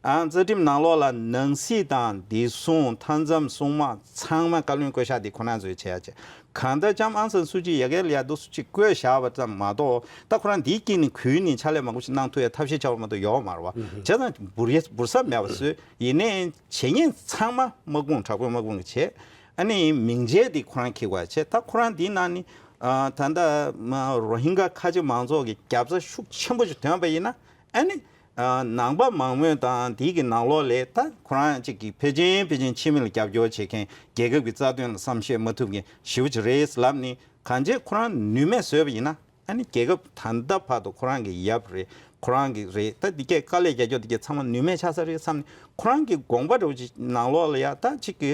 ཨང་། རྩ་ཁྲིམས་ནང་ལོགས་ལ་ནང་སྲིད་དང་བདེ་སྲུང་། མཐའ་མཚམས་སྲུང་དམག་ཚང་མ་བཀའ་བློན་བསྐོ་བཞག་དེ་ཁོ་རང་ཚོས་བྱས་ཡ་བྱས། གང་ལྟར་ལྕམ་ཨང་སང་སུའུ་ཅི་ཡ་གིར་ལ་ཡ་འདུག་སུ་ཅིག་བསྐོས་བཞག་པ་ཙམ་མ་གཏོགས། ད་ཁོ་རང་འདིའི་དཀྱིལ་ནས་གུས་ནས་ཕྱག་ལས་མང་པོ་ཞིག་གནང་ཐུབ་ཡ་ཐབས་ཤེས་བྱ་བ་མ་གཏོགས་ཡོད་མ་རེད་བ། བྱས་ཙང་འབུར་ཡ་འབུར་ས་མེད་པ་བཟོས། ཡིན་ནའི་བྱེད་ཉེས་ཚང་མ་དམག་དཔུང་། དྲག་པོའི་དམག་དཔུང་གིས་བྱས། ཨ་ནི་མིང་ཆད་དེ་ཁོ་རང་འཁྱེར་དགོས་ཡ་བྱས། ད་ཁོ་རང་འདིའི་ནང་ནས། ཨ། ད་ལྟ་རོ་ཧིན་གྷ་ཁ་ཆེ་མང་ཚོགས་ཀྱི་རྒྱབ་རྩ་ཤུགས་ཆེན་པོ་ཞིག་ཐོན་པ་ཡིན་ན། ཨ་ནི། ཨ། ནང་པ་མང་མོས་དང་དེའི་གི་ནང་ལོགས་ལ་ད་ཁོ་རང་གཅིག་གིས་ཕལ་ཆེར་ཕལ་ཆེར་ཕྱི་མི་ལ་རྒྱབ་སྐྱོར་བྱེད་མཁན། རྒྱལ་ཁབ་ཀྱི་རྩ་དོན་ལ་བསམ་ཤེས་མ་ཐུབ་མཁན་ཞེ་པོ་ཅིག་རེད་ལབ་ནས། གང་བྱས་ཁོ་རང་ནུས་མེད་བཟོས་པ་ཡིན་ན། ཨ་ནི་རྒྱལ་ཁབ་ད་ལྟ་བར་དུ་ཁོ་རང་གི་ཡབ་རེད། ཁོ་རང་གི་རེད། ད་འདི་གས་དཀའ་ལས་རྒྱག་རྒྱུ་འདི་གས་ཚང་མ་ནུས་མེད་ཆགས་ས་རེད་བསམ་ནས། ཁོ་རང་གི་དགོངས་པ་འདྲ་བོ་ཅིག་ནང་ལོགས་ལ་ཡ་ད་གཅིག་གི་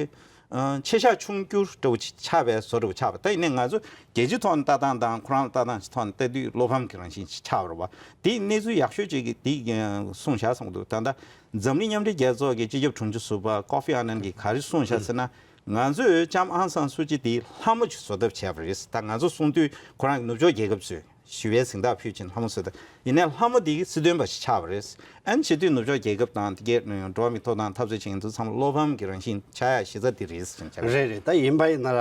ཨ། ཆེ་ཆགས་ཆུང་འགྱུར་འདྲ་བོ་ཅིག་ཆགས་པའི་བཟོ་འདྲ་བོ་ཆགས་པ། ད་ཡིན་ནའི་ང་ཚོ་རྒྱལ་སྤྱིའི་ཐོག་ནས་ལྟ་སྟངས་དང་ཁོ་རང་ལ་ལྟ་སྟངས་ཀྱི་ཐོག་ནས་ལྟ་དུས་བློ་ཕམ་གྱི་རང་བཞིན་ཅིག་ཆགས་པ་རེད་བ། དེ་གནས་ཚུལ་ཡག་ཤོས་ཅིག་གིས་དེ་གསུངས་བཞག་བསམ་གྱི་འདུག་ད་ལྟ་འཛམ་གླིང་མཉམ་འབྲེལ་རྒྱལ་ཚོགས་ཀྱི་སྤྱི་ཁྱབ་དྲུང་ཆེ་ཟུར་པ་ཀོ་ཧྥི་ཨ་ནན་གྱིས་ག་རེ་གསུངས་བཞག་ཟེར་ན། ང་ཚོས་ལྕམ་ཨང་སང་སུའུ་ཅི་དེ་ལྷ་མོ་ཅིག་བཟོ་ཐབས་བྱས་པ་རེད། ད་ང་ཚོ་གསུང་དུས་ཁོ་རང་གི་ནུབ་ཕྱོགས་རྒྱལ་ཁབ་ཚོས་ཞི་བའི་གཟེངས་རྟགས་ཕུལ་ཕྱིན་ལྷ་མོ་བཟོས་ཏེ། ཡིན་ནའི་ལྷ་མོ་འདི་གི་སྲིད་དོན་པ་ཞིག་ཆགས་པ་རེད། ཨ་ནི་བྱེད་དུས་ནུབ་ཕྱོགས་རྒྱལ་ཁབ་དང་དེ་གའི་འགྲོ་བ་མིའི་ཐོབ་ཐང་འཐབ་རྩོད་བྱེད་མཁན་ཚོ་ཚང་མ་བློ་ཕམ་གྱི་རང་བཞིན་ཆགས་ཡ་གཞི་རྩ་འདི་རེད་ཟེར་བྱས། རེད་རེད། ད་ཡིན་པ་ཡིན་ན་ར།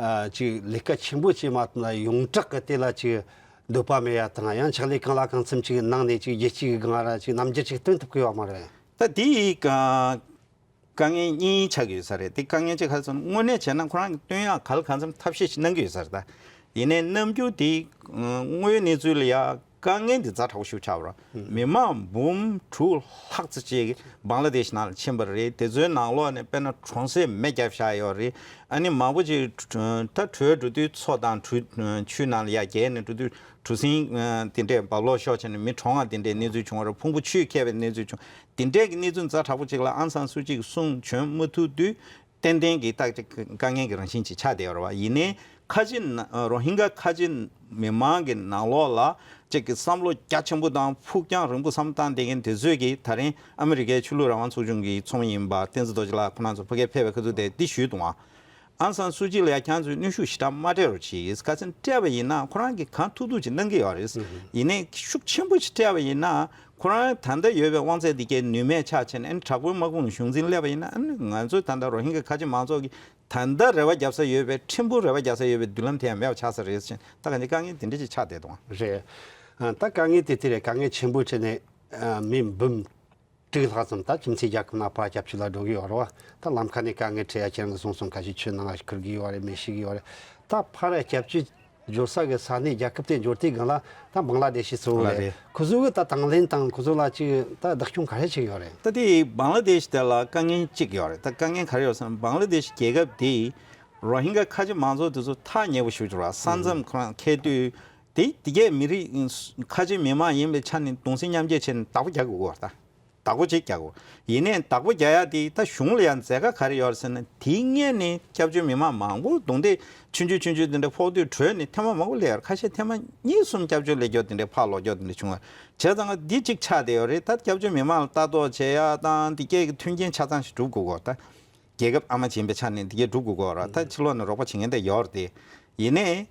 ཨ། ཅིག་ལས་ཀ་ཆེན་པོ་བྱས་མ་ཐུབ་ན་ཡོངས་གྲགས་ཀྱི་དེ་ལ་ཅིག་འདོད་པ་མེད་ཡ་དང་། ཡང་ཕྱག་ལས་གང་ལ་གང་འཚམ་ཅིག་གནང་ནས་ཅིག་རྒྱལ་སྤྱིའི་སྒང་ར་ཅིག་རྣམ་འགྱུར་ཅིག་སྟོན་ཐུབ་ཀྱི་ཡོད་མ་རེད། ད་དེ་ཡི་ག་དཀའ་ངལ་གཉིས་ཆགས་ཀྱི་ཡོད་ས་རེད། དེ་དཀའ་ངལ་གཅིག་ག་རེ་ཟེར་ན། དངོས་གནས་བྱས་ན་ཁོ་རང་གིས་སྟོན་ཡག་ག་ལ་གང་འཚམ་ཐབས་ཤེས་ཤིག་གནང་གི་ཡོད་ས་རེད། ད་ཡིན་ནའི་རྣམ་འགྱུར་དེ་དངོས་ཡོད་གནས་ཚུལ་ལ་ཡ་དཀའ་ངལ་འདི་ཛ་དྲག་པོ་ཞིག་ཆགས་པ་རེད། མི་མང་འབུམ་དྲུག་ལྷག་ཙམ་ཅིག་བང་ལ་དེཤ་ནང་ལ་ཕྱིན་པ་རེད། དེ་ཚོའི་ནང་ལོགས་ནས་དཔེར་ན་གྲོང་གསེབ་མེ་བརྒྱབ་བཞག་ཡོད་རེད། ཨ་ནི་མང་པོ་ཅིག་ད་བྲོས་འགྲོ་དུས་མཚོ་དང་གྲུ་ཆུ་ནང་ལ་ཡ་བརྒལ་ནས་འགྲོ་དུས་གྲུ་གཟིངས་དེ་འདྲས་རྦབ་ལོག་ཤོར་བྱས་ནས་མི་གྲོངས་པ་དེ་འདྲས་གནས་ཚུལ་བྱུང་བ་རེད། ཕུང་པོ་ཆུས་ཁྱེར་བའི་གནས་ཚུལ་བྱུང་། དེ་འདྲས་ཀྱི་གནས་ཚུལ་ཛ་དྲག་པོ་ཅིག་ལ་ཨང་སང་སུའུ་ཅི་གིས་གསུང་བྱོན་མ་ཐུབ་དུས། ཏན་ཏན་གྱི་ཏག་ཏག་དཀའ་ངལ་གྱི་རང་བཞིན་ཅིག་ཆགས་བསྡད་ཡོད་རེད་བ། ཡིན་ནའི་ཁ་ཆེ་ན། རོ་ཧིན་གྷ་ཁ་ཆེ་མི་མང་གི་ནང་ལོགས་ལ་ཅིག་གི་བསམ་བློ་རྒྱ་ཆེན་པོ་དང་ཕུགས་རྒྱང་རིང་པོ་བསམ་བློ་བཏང་བསྡད་མཁན་དེ་ཚོས་ཀྱིས་ད་རིང་ཨ་མི་རི་ཀའི་ཆོས་ལུགས་རང་དབང་ཚོགས་ཆུང་གི་ཚོགས་མི་ཡིན་པ་བསྟན་འཛིན་རྡོ་རྗེ་ལགས་ཁོ་རང་ཚོ་ཕ་གིར་ཕེབས་པའི་ཁ་ཐུག་དེ་འདི་ཞུས་འདུག་ཨང་། ཨང་སང་སུའུ་ཅི་ལ་ཡ་ཁྱེད་ཚོས་གནོན་ཤུགས་ཞེ་དྲག་མ་སྤྲད་རོགས་གྱིས། ག་ཚོད་སྤྲད་པ་ཡིན་ན་ཁོ་རང་གིས་གང་ཐུབ་ཐུབ་ཅིག་གནང་གི་ཡོད་རེད། ཡིན་ནའི་ཤུགས་ཆེན་པོ་ཞིག་སྤྲད་པ་ཡིན་ན། ཁོ་རང་ད་ལྟ་ཡོད་པའི་དབང་ཚད་འདི་གའི་ནུས་མེད་ཆགས་བྱས་ནས། ཨ་ནི་དྲག་པོའི་དམག་དཔུང་གཞུང་འཛིན་སླེབས་པ་ཡིན་ན། ཨ་ནི་ང་ཚོའི་ད་ལྟ་རོ་ཧིན་གྷ་ཁ་ཆེ་མང་ཚོགས་ཀྱི་ད་ལྟ་རེ་བ་རྒྱབ་ས་ཡོད་པའི། ཕྲན་བུ་རེ་བ་རྒྱབ་ས་ཡོད་པའི་མདུན་ལམ་དེ་ཡང་མེད་པ་ཆགས་ས་རེད་ཟེར། ད་ག་ནི་དཀའ་ངལ་དེ་འདྲ་ཅིག་ཆགས་བསྡད་འདུག་ཨང་། རེད། ཨ། ད་དཀའ་ངལ་དེ་དེ་རེད། དཀའ་ངལ་ཆེན་པོ་བྱས་ནས། ཨ། མི་འབུམ་དྲུག་ལྷག་ཙམ་ད་ཁྱིམ་མཚེས་རྒྱལ་ཁབ་ནང་ཕར་སྐྱབས་བཅོལ་ལ་འགྲོ་གི་ཡོད་རེད་བ། ད་ལམ་ཁ་ནས་དཀའ་ངལ་འཕྲད་ཡ་ཁྱེད་རང་གིས་གསུངས་སོང་། ཁ་ཤས་ཆུ་ནང་ལ་འཁུར་གི་ཡོད་རེད། མེ་ཤི་གི་ཡོད་རེད། ད་ཕར་སྐྱབས་བཅོལ་འབྱོར་ས་གི་ས་གནས་རྒྱལ་ཁབ་དེ་འབྱོར་དུས་སྒང་ལ་ད་བང་ལ་དེ་ཤི་གཙོ་བོ་རེད། ལ་རེད། ཁོ་ཚོ་གི་ད་དང་ལེན་དང་ཁོ་ཚོ་ལ་ཅིག་ད་བདག་སྐྱོང་ག་རེ་བྱེད་ཀྱི་ཡོད་རེད། ད་དེ་བང་ལ་དེ་ཤི་དེ་ལ་དཀའ་ངལ་གཅིག་ཡོད་རེད། ད་དཀའ་ངལ་ག་རེ་ཡོད་ཟེར་ན། བང་ལ་དེ་ཤི་རྒྱལ་ཁབ་དེ་རོ་ཧིན་གྷ་ཁ་ཆེ་མང་ཚོགས་དེ་ཚོ་ཐག་ཉེ་པོ་ཞེ་པོ་ཅིག་རེད་བ། ས་མཚམས་ཁོ་རང་འཁེལ་དུས། དེ་དེ་གའི་མི་རིགས་ཁ་ཆེ་མི་མང་ཡིན་པའི་ཆ་ནས་གདུང་སེམས་མཉམ་སྐྱེད་བྱས་ནས་བདག་པོ་རྒྱག་དགོས་ཀྱི་ཡོད་རེད་ད། བདག་པོ་གཅིག་རྒྱག་དགོས། ཡིན་ནའི་བདག་པོ་རྒྱག་ཡ་དེ་ད་གཞུང་ལ་ཡང་མཛད་དཀའ་ག་རེ་ཡོད་རེད་ཟེར་ན། དེའི་སྔོན་ནས་སྐྱབས་བཅོལ་མི་མང་མང་པོ་རྡུང་རྡེག་ཆུང་ཆུང་ཆུང་ཆུང་དེ་འདྲ་ཕོག་དུས་བྲོས་ནས་ཐེངས་མ་མང་པོ་སླེབས་ཡོད་རེད། ཁ་ཤས་ཐེངས་མ་གཉིས་གསུམ་སྐྱབས་བཅོལ་སླེབས་རྒྱུ་དེ་འདྲ་ཕར་ལོག་རྒྱུ་དེ་འདྲ་བྱུང་བ་རེད། བྱས་ཙང་འདི་གཅིག་ཆགས་བསྡད་ཡོད་རེད། ད་སྐྱབས་བཅོལ་མི་མང་ལ་ལྟ་རྟོག་བྱེད་ཡ་དང་དེ་སྐད་ཀྱི་མཐུན་རྐྱེན་ཆ་ཚང་ཞིག་སྒྲུབ་དགོས་ཀྱི་ཡོད་རེད། ད་རྒྱལ་ཁབ་ཨ་མ་ཡིན་པའི་ཆ་ནས་དེ་གས་སྒྲུབ་དགོས་ཀྱི་ཡོད་རེད། ད་ཕྱི་ལོགས་ནས་རོགས་པ་བྱེད་མཁན་དེ་ཡོད་རེད་དེ། ཡིན་ནའི་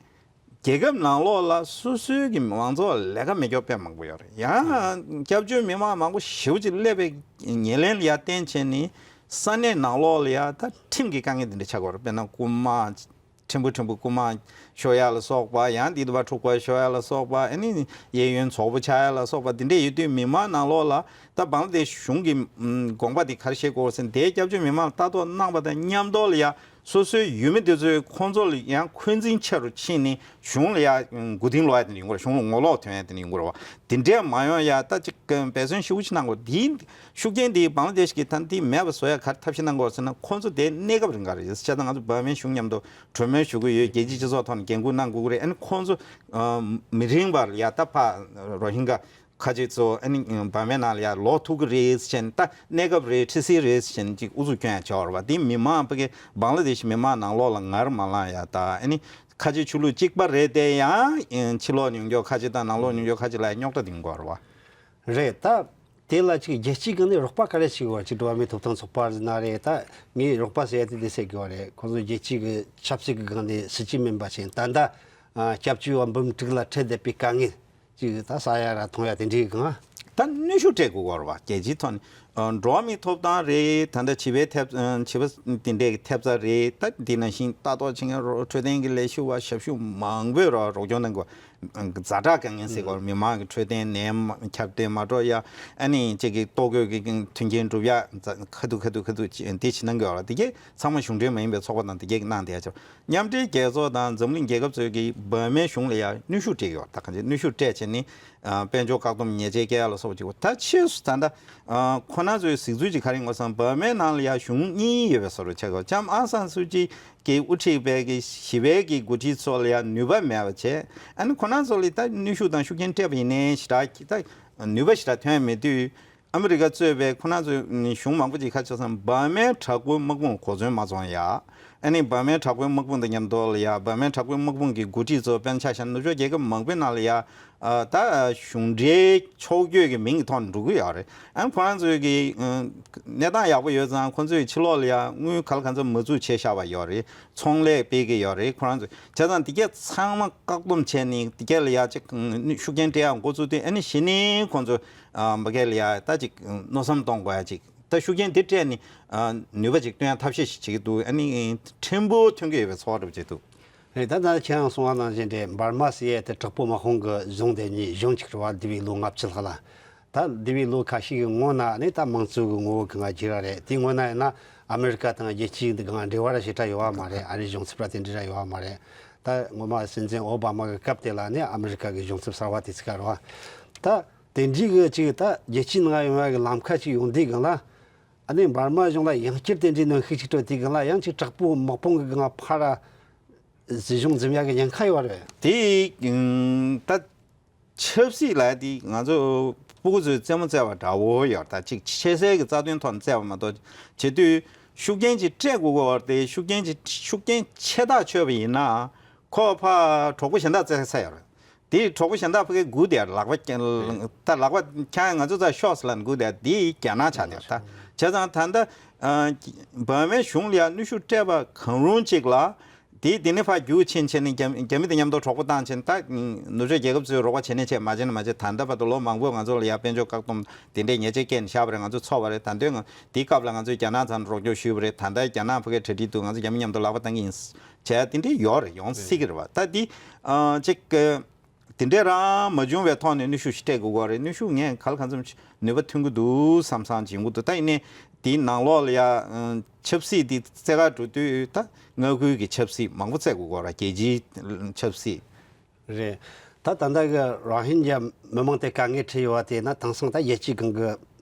རྒྱལ་ཁབ་ནང་ལོགས་ལ་སོ་སོའི་གི་མང་ཚོགས་ལ་ལས་ཀ་མེད་མཁན་དཔེ་མང་པོ་ཡོད་རེད། ཡང་སྐྱབས་བཅོལ་མི་མང་མང་པོ་ཞེ་པོ་ཅིག་སླེབས་པའི་ཉེར་ལེན་ལ་ཡ་བརྟེན་བྱས་ནས་ས་གནས་ནང་ལོགས་ལ་ཡ་ད་ཁྲིམས་ཀྱི་དཀའ་ངལ་དེ་འདྲ་ཆགས་ཀྱི་ཡོད་རེད། དཔེར་ན་རྐུན་མ། ཕྲན་བུ་ཕྲན་བུ་རྐུན་མ་ཤོར་ཡ་ལ་སོགས་པ། ཡང་འདི་དུ་བ་འཁྲུག་པ་ཤོར་ཡ་ལ་སོགས་པ། ཨ་ནི་གཡས་གཡོན་བཙོག་པོ་ཆགས་ཡ་ལ་སོགས་པ་འདི་འདྲས་ཡོད་དུས། མི་མང་ནང་ལོགས་ལ་ད་བང་ལ་དེ་ཤི་གཞུང་གི་ཨམ་དགོངས་པ་དེ་ག་རེ་བཞེས་དགོས་ཟེར་ན། དེའི་སྐྱབས་བཅོལ་མི་མང་ལ་ལྟ་རྟོག་གནང་བ་དང་མཉམ་དུ་ལ་ཡ་སོ་སོའི་ཡུལ་མི་དེ་ཚོས་ཁོང་ཚོ་ལ་ཡང་འཁོན་འཛིན་ཆེ་རུ་ཕྱིན་ནས་གཞུང་ལ་ཡ་མགོ་རྟིང་སློག་ཡ་དེ་འདྲ་ཡོང་གི་རེད། གཞུང་ལ་ངོ་ལོག་ཐོན་ཡ་དེ་འདྲ་ཡོང་གི་རེད་བ། དེ་འདྲས་མ་ཡོང་ཡ་ད་ཅིག་འབད་བརྩོན་ཞེ་པོ་ཅིག་གནང་དགོས། དེའི་ཤུགས་རྐྱེན་དེ་བང་ལ་དེ་ཤི་གི་ད་དེ་མེད་པ་བཟོ་ཡ་ག་རེ་ཐབས་ཤེས་གནང་དགོས་ཟེར་ན། ཁོང་ཚོ་དེ་གནས་སྐབས་རིང་ག་རེད། བྱས་ཙང་ང་ཚོ་འབར་མའི་གཞུང་མཉམ་དུ་གྲོས་མོལ་ཞུ་གི་ཡོད། རྒྱལ་སྤྱིའི་སྤྱི་ཚོགས་ཐོག་ནས་འགན་འཁུར་གནང་དགོས་ཀྱི་རེད། ཨ་ནི་ཁོང་ཚོ་ཨ་མི་རིང་བར་ཡ་ད་ཕར་རོ་ཧིན་གྷ་ཁ་ཆེ་ཚོ་ཨ་ནི་འབར་མའི་ནང་ལ་ཡ་ལོག་ཐུབ་ཀྱི་རེད་ཟེར་ནས། ད་གནས་སྐབས་རེད། ཁྲི་སིལ་རེད་ཟེར་ནས་ཅིག་ཨུ་ཚུགས་སྐྱོན་ཡ་བྱས་པ་རེད་བ། དེ་མི་མང་ཕ་གི་བང་ལ་དེ་ཤི་མི་མང་ནང་ལོགས་ལ་ངར་མ་ལངས་ཡ། ད་ཨ་ནི་ཁ་ཆེ་ཆོས་ལུགས་གཅིག་པ་རེད་དེ། ཡང་ཕྱི་ལོགས་ནས་ཡོང་རྒྱུ་ཁ་ཆེ་དང་ནང་ལོགས་ནས་ཡོང་རྒྱུ་ཁ་ཆེ་ལ་ཡ་རྙོག་དྲ་དེ་འགོར་བ་རེད། ད་དེ་ལ་ཅིག་རྒྱལ་སྤྱིའི་སྒང་ནས་རོགས་པ་ག་རེ་བྱེད་དགོས་པ། ཅིག་འགྲོ་བ་མིའི་ཐོབ་ཐང་ཚོགས་པ་ཟེར་ན་རེད། ད་ངས་རོགས་པ་ཟེར་ཡ་དེ་དེ་ཟེར་དགོས་པ་རེད། ཁོང་ཚོ་རྒྱལ་སྤྱིའི་གི་ཆབ་སྲིད་ཀྱི་སྒང་ནས་སྲིད་ཇུས་སྨིན་པ་བྱས། ད་ལྟ་ཨ་སྐྱབས་བཅོལ་བ་འབུམ་དྲུག་ལ་འཕྲད་བསྡད་པའི་དཀའ་ངལ་ཅིག་ད་ཟ་ཡ་ར་འཐུང་ཡ་དེ་འདྲའི་སྒང་། ད་གནོན་ཤུགས་སྤྲད་དགོས་པ་རེད་བ། རྒྱལ་སྤྱིའི་ཐོག་ནས་ཨ་འགྲོ་བ་མིའི་ཐོབ་ཐང་རེད། ད་ལྟ་བྱིས་པའི་ཐེབས་ཨ་བྱིས་པ་དེ་འདྲའི་གི་ཐེབས་རྩ་རེད། ད་དེ་ནང་བཞིན་ལྟ་རྟོག་བྱེད་མཁན་རོ་འཕྲོད་བསྟེན་གྱི་ལས་ཞུ་བ་ཞབས་ཞུ་མང་པོས་རོ་རོགས་སྐྱོར་གནང་དགོས། ཛ་དྲག་དཀའ་ངལ་ཟེར་དགོས་རེད། མི་མང་གི་འཕྲོད་བསྟེན་ནད་མ་ཁྱབ་གདལ་མ་འགྲོ་ཡ། ཨ་ནི་གཅིག་གི་ལྟོ་གོས་ཀྱི་མཐུན་རྐྱེན་སྒྲུབ་ཡ། ཁ་ཐུག་ཁ་ཐུག་ཁ་ཐུག་དེ་བྱེད་གནང་གི་ཡོད་རེད། དེ་གས་ཚང་མ་གཞུང་འབྲེལ་མ་ཡིན་པའི་ཚོགས་པ་དང་དེ་གས་ཀྱིས་གནང་བསྡད་ཡ་ཆེ། མཉམ་འབྲེལ་རྒྱལ་ཚོགས་དང་འཛམ་གླིང་རྒྱལ་ཁབ་ཚོས་ཀྱིས་འབར་མའི་གཞུང་ལ་ཡ་གནོན་ཤུགས་སྤྲད་ཀྱི་ཡོད་རེད། ད་གང་ཅི་གནོན་ཤུགས་སྤྲད་བྱས་ནས་ཨ་དཔལ་འབྱོར་བཀག་སྡོམ་ཉེས་ཆད་བཀལ་ཡ་ལ་སོགས་པ་ཅིག་ད་ཕྱིས་སུ་ད་ལྟ་ཨ་ཁོ་རང་ཚོའི་གཟིགས་ཚུལ་ཅིག་ག་རེ་ཡིན་དགོས་བསམ། འབར་མའི་ནང་ལ་ཡ་གཞུང་གཉིས་ཡོད་པའི་བཟོ་འདྲ་ཆགས་ཀྱི་ཡོད། ལྕམ་ཨང་སན་སུ་ཅི་གིས་དབུ་ཁྲིད་པའི་གི་ཞི་བའི་གི་འགོ་ཁྲིད་ཚོ་ལ་ཡ་ནུས་པ་མེད་པ་བྱས། ཨ་ནི་ཁོ་རང་ཚོ་ལ་ད་གནོན་ཤུགས་དང་ཤུགས་རྐྱེན་སྤྲད་པ་ཡིན་ནའི་ཞེ་དྲག་ད་ནུས་པ་ཞེ་དྲག་ཐོན་མེད་དུས། ཨ་མི་རི་ཀ་གཙོས་པའི་ཁོ་རང་ཚོའི་གཞུང་མང་པོ་ཅིག་ཁ་ཕྱོགས་སམ། འབར་མའི་དྲག་པོའི་དམག་དཔུང་གོ་མཚོན་མ་བཙོང་ཡ། ཨ་ནི་འབར་མའི་དྲག་པོའི་དམག་དཔུང་དང་མཉམ་དུ་ལ་ཡ་འབར་མའི་དྲག་པོའི་དམག་དཔུང་གི་འགོ་ཁྲིད་ཚོ་དཔེར་ན་ཆ་བཞག་ན་ནུབ་ཕྱོགས་རྒྱལ་ཁབ་མང་པོའི་ནང་ལ་ཡ་ཨ་ད་གཞུང་འབྲེལ་ཕྱོགས་བསྐྱོད་ཀྱི་མིང་གི་ཐོག་ནས་འགྲོ་གི་ཡོད་རེད། ཨ་ནི་ཁོ་རང་ཚོའི་གི་ཨ་གནས་སྟངས་ཡག་པོ་ཡོད་ཙང་ཁོ་ཚོས་ཕྱི་ལོགས་ལ་ཡ་དངུལ་ག་ལ་ག་ཚོད་མ་འཛུགས་བྱས་བཞག་པ་ཡོད་རེད། ཚོང་ལས་སྤེལ་གི་ཡོད་རེད་ཁོ་རང་ཚོས། བྱས་ཙང་དེ་གས་ཚང་མ་བཀག་སྡོམ་བྱས་ནས་དེ་གས་ལ་ཡ་ཅིག་ཤུགས་རྐྱེན་སྤྲད་ཡ་འགོ་བཙུགས་དུས། ཨ་ནི་གཞི་ནས་ཁོང་ཚོ་ཨ་མ་གས་ལ་ཡ་ད་ཅིག་མནོ་བསམ་གཏོང་དགོས་ཡ་ཅིག་ད་ཤུགས་རྐྱེན་དེ་སྤྲད་ནས་ཨ་ནུས་པ་ཅིག་བཏོན་ཡ་ཐབས་ཤེས་ཤིག་བྱེད་ཀྱི་འདུག་ཨ་ནི་ཕྲན་བུ་ཐོན་གྱི་ཡོད་པའི་ཚོར་བ་འདྲ་པོ་ཅིག་འདུག་རེད། ད་ལྟ་ཁྱེད་རང་གསུངས་པ་ནང་བཞིན་རེད། འབར་མ་ཟེར་ཡས་དེ་དྲག་པོ་དམག་དཔུང་གི་གཞུང་དེ་ཉིད་གཞུང་གཅིག་རེད་བ། འདས་པའི་ལོ་ལྔ་བཅུ་ལྷག་ལ། ད་འདས་པའི་ལོ་ཁ་ཤས་ཀྱི་སྔོན་ན་ནི་ད་དམངས་གཙོ་གི་ངོ་བོ་གང་ག་གྱུར་བ་རེད། དེའི་སྔོན་ན་ཡིན་ན་ཨ་མེ་རི་ཀ་དང་རྒྱལ་སྤྱིའི་འདི་སྒང་འབྲེལ་བ་ར་ཞེ་དྲག་ཡོད་བ་མ་རེད། ཨ་རིའི་གཞུང་ཚབ་ར་དེ་འདྲ་ར་ཡོད་བ་མ་རེད། ད་སྔོན་མ་སྲིད་འཛིན་ཨོ་བྷ་མ་གི་སྐབས་དེ་ལ་ནི་ཨ་མེ་རི་ཀ་གི་གཞུང་ཚབ་གསར་བ་དེ་ཚོ་ག་རེད་བ། ད་དེ་འདྲའི་གི་ཅིག་ད་རྒྱལ་སྤྱིའི་ནང་ཡོང་བ་གི་ལམ་ཁ་ཅིག་ཡོང་དུས་སྒང་ལ། ཨ་ནི་འབར་མ་གཞུང་ལ་ཡང་བསྐྱར་དེ་འདྲའི་གནོན་ཤུགས་ཅིག་སྤྲོད་དུས་སྒང་ལ། ཡང་ཅིག་དྲག་པོའི་དམག་དཔུང་གི་སྒང་ཕར་ར་སྲིད་གཞུང་འཛིན་ཡག་གི་ཉེན་ཁ་ཡོད་རེད། དེ་ད་ཆབ་སྲིད་ལ་དེ་ང་ཚོ་སྤུ་གུ་ཚོས་རྩེད་མོ་རྩེ་བ་འདྲ་བོ་ཡོད། ད་ཅིག་ཆེ་སའི་གི་རྩ་དོན་ཐོག་ནས་རྩེ་བ་མ་གཏོགས། བྱེད་དུས་ཤུགས་རྐྱེན་ཅིག་སྤྲད་དགོས་ཀྱི་ཡོད་རེད་དེ། ཤུགས་རྐྱེན་ཅིག་ཤུགས་རྐྱེན་ཆེ་ཐག་ཆོད་པ་ཡིན་ན་ཁོ་ཕར་གྲོགས་པོ་གཞན་དག་རྩེ་ས་ཡོད་རེད། དེ་གྲོགས་པོ་གཞན་དག་ཕ་གིར་སྒུག་བསྡད་ཡོད་རེད། ལག་པ་ཀྱང་ད་ལག་པ་འཁྱང་ཡ་ང་ཚོ་རྩར་ཤོག་ཟེར་ལབ་ནས་སྒུག་བསྡད་ཡོད་རེད། དེ་རྒྱ་ནག་ཆགས་བསྡད་ཡོད་རེད། ད་བྱས་ཙང་ད་ལྟ་ཨ་འབར་མའི་གཞུང་ལ་ཡ་གནོན་ཤུགས་སྤྲད་པ་གང་རུང་ཅིག་ལ། དེ་དེ་ནས་ཕར་རྒྱུག་ཕྱིན་བྱས་ནས་རྒྱ་རྒྱ་མི་དང་མཉམ་དུ་གྲོགས་པོ་བཏང་བྱས་ནས། ད་ནུབ་ཕྱོགས་རྒྱལ་ཁབ་ཚོས་རོགས་པ་བྱས་ནས་བྱས། མ་བྱས་ན་མ་བྱས། ད་ལྟ་བར་དུ་ལོ་མང་པོ་ང་ཚོ་ལ་ཡ་དཔལ་འབྱོར་བཀག་སྡོམ་དེ་འདྲའི་ཉེས་ཆད་བཀལ་ནས་བཞག་པ་རེད། ང་ཚོས་ཚོར་བ་རེད། ད་དུང་དེའི་སྐབས་ལ་ང་ཚོས་རྒྱ་ནག་ཚང་ལ་རོགས་སྐྱོར་ཞུས་པ་རེད། ད་ལྟ་རྒྱ་ནག་ཕ་གིར་གྲ་སྒྲིག་འདུག་ང་ཚོ་རྒྱ་མི་མཉམ་དུ་ལག་པ་བཏང་གི་ཡིན་བྱས། དེ་འདྲའི་ཡོད་རེད། ཡོང་སྲིད་ཀྱི་རེད་བ། ད་འདི་ཨ་ཅིག་གི་དེ་འདྲས་རང་མ་བྱུང་བའི་ཐོག་ནས་གནོན་ཤུགས་ཤིག་སྤྲད་དགོས་ཀྱི་རེད། གནོན་ཤུགས་ངས་ག་ལ་གང་འཚམ་ནུས་པ་ཐོན་གྱི་འདུག་བསམ་བསམ་བྱེད་ཀྱི་འདུག་ད་ཡིན་ནའི་དེའི་ནང་ལོགས་ལ་ཡ་ཨ་ཆབ་སྲིད་འདི་རྩེ་གར་འགྲོ་དུས་ད་མངའ་ཁུལ་གྱི་ཆབ་སྲིད་མང་པོ་རྩེ་དགོས་ཀྱི་རེད། རྒྱལ་སྤྱིའི་ཆབ་སྲིད། རེད། ད་ད་ལྟ་གི་རོ་ཧིན་ཇཱ་མི་མང་དེ་དཀའ་ངལ་འཕྲད་ཡོད་པ་དེ་ན་དེང་སང་ད་རྒྱལ་སྤྱིའི་སྒང་གི་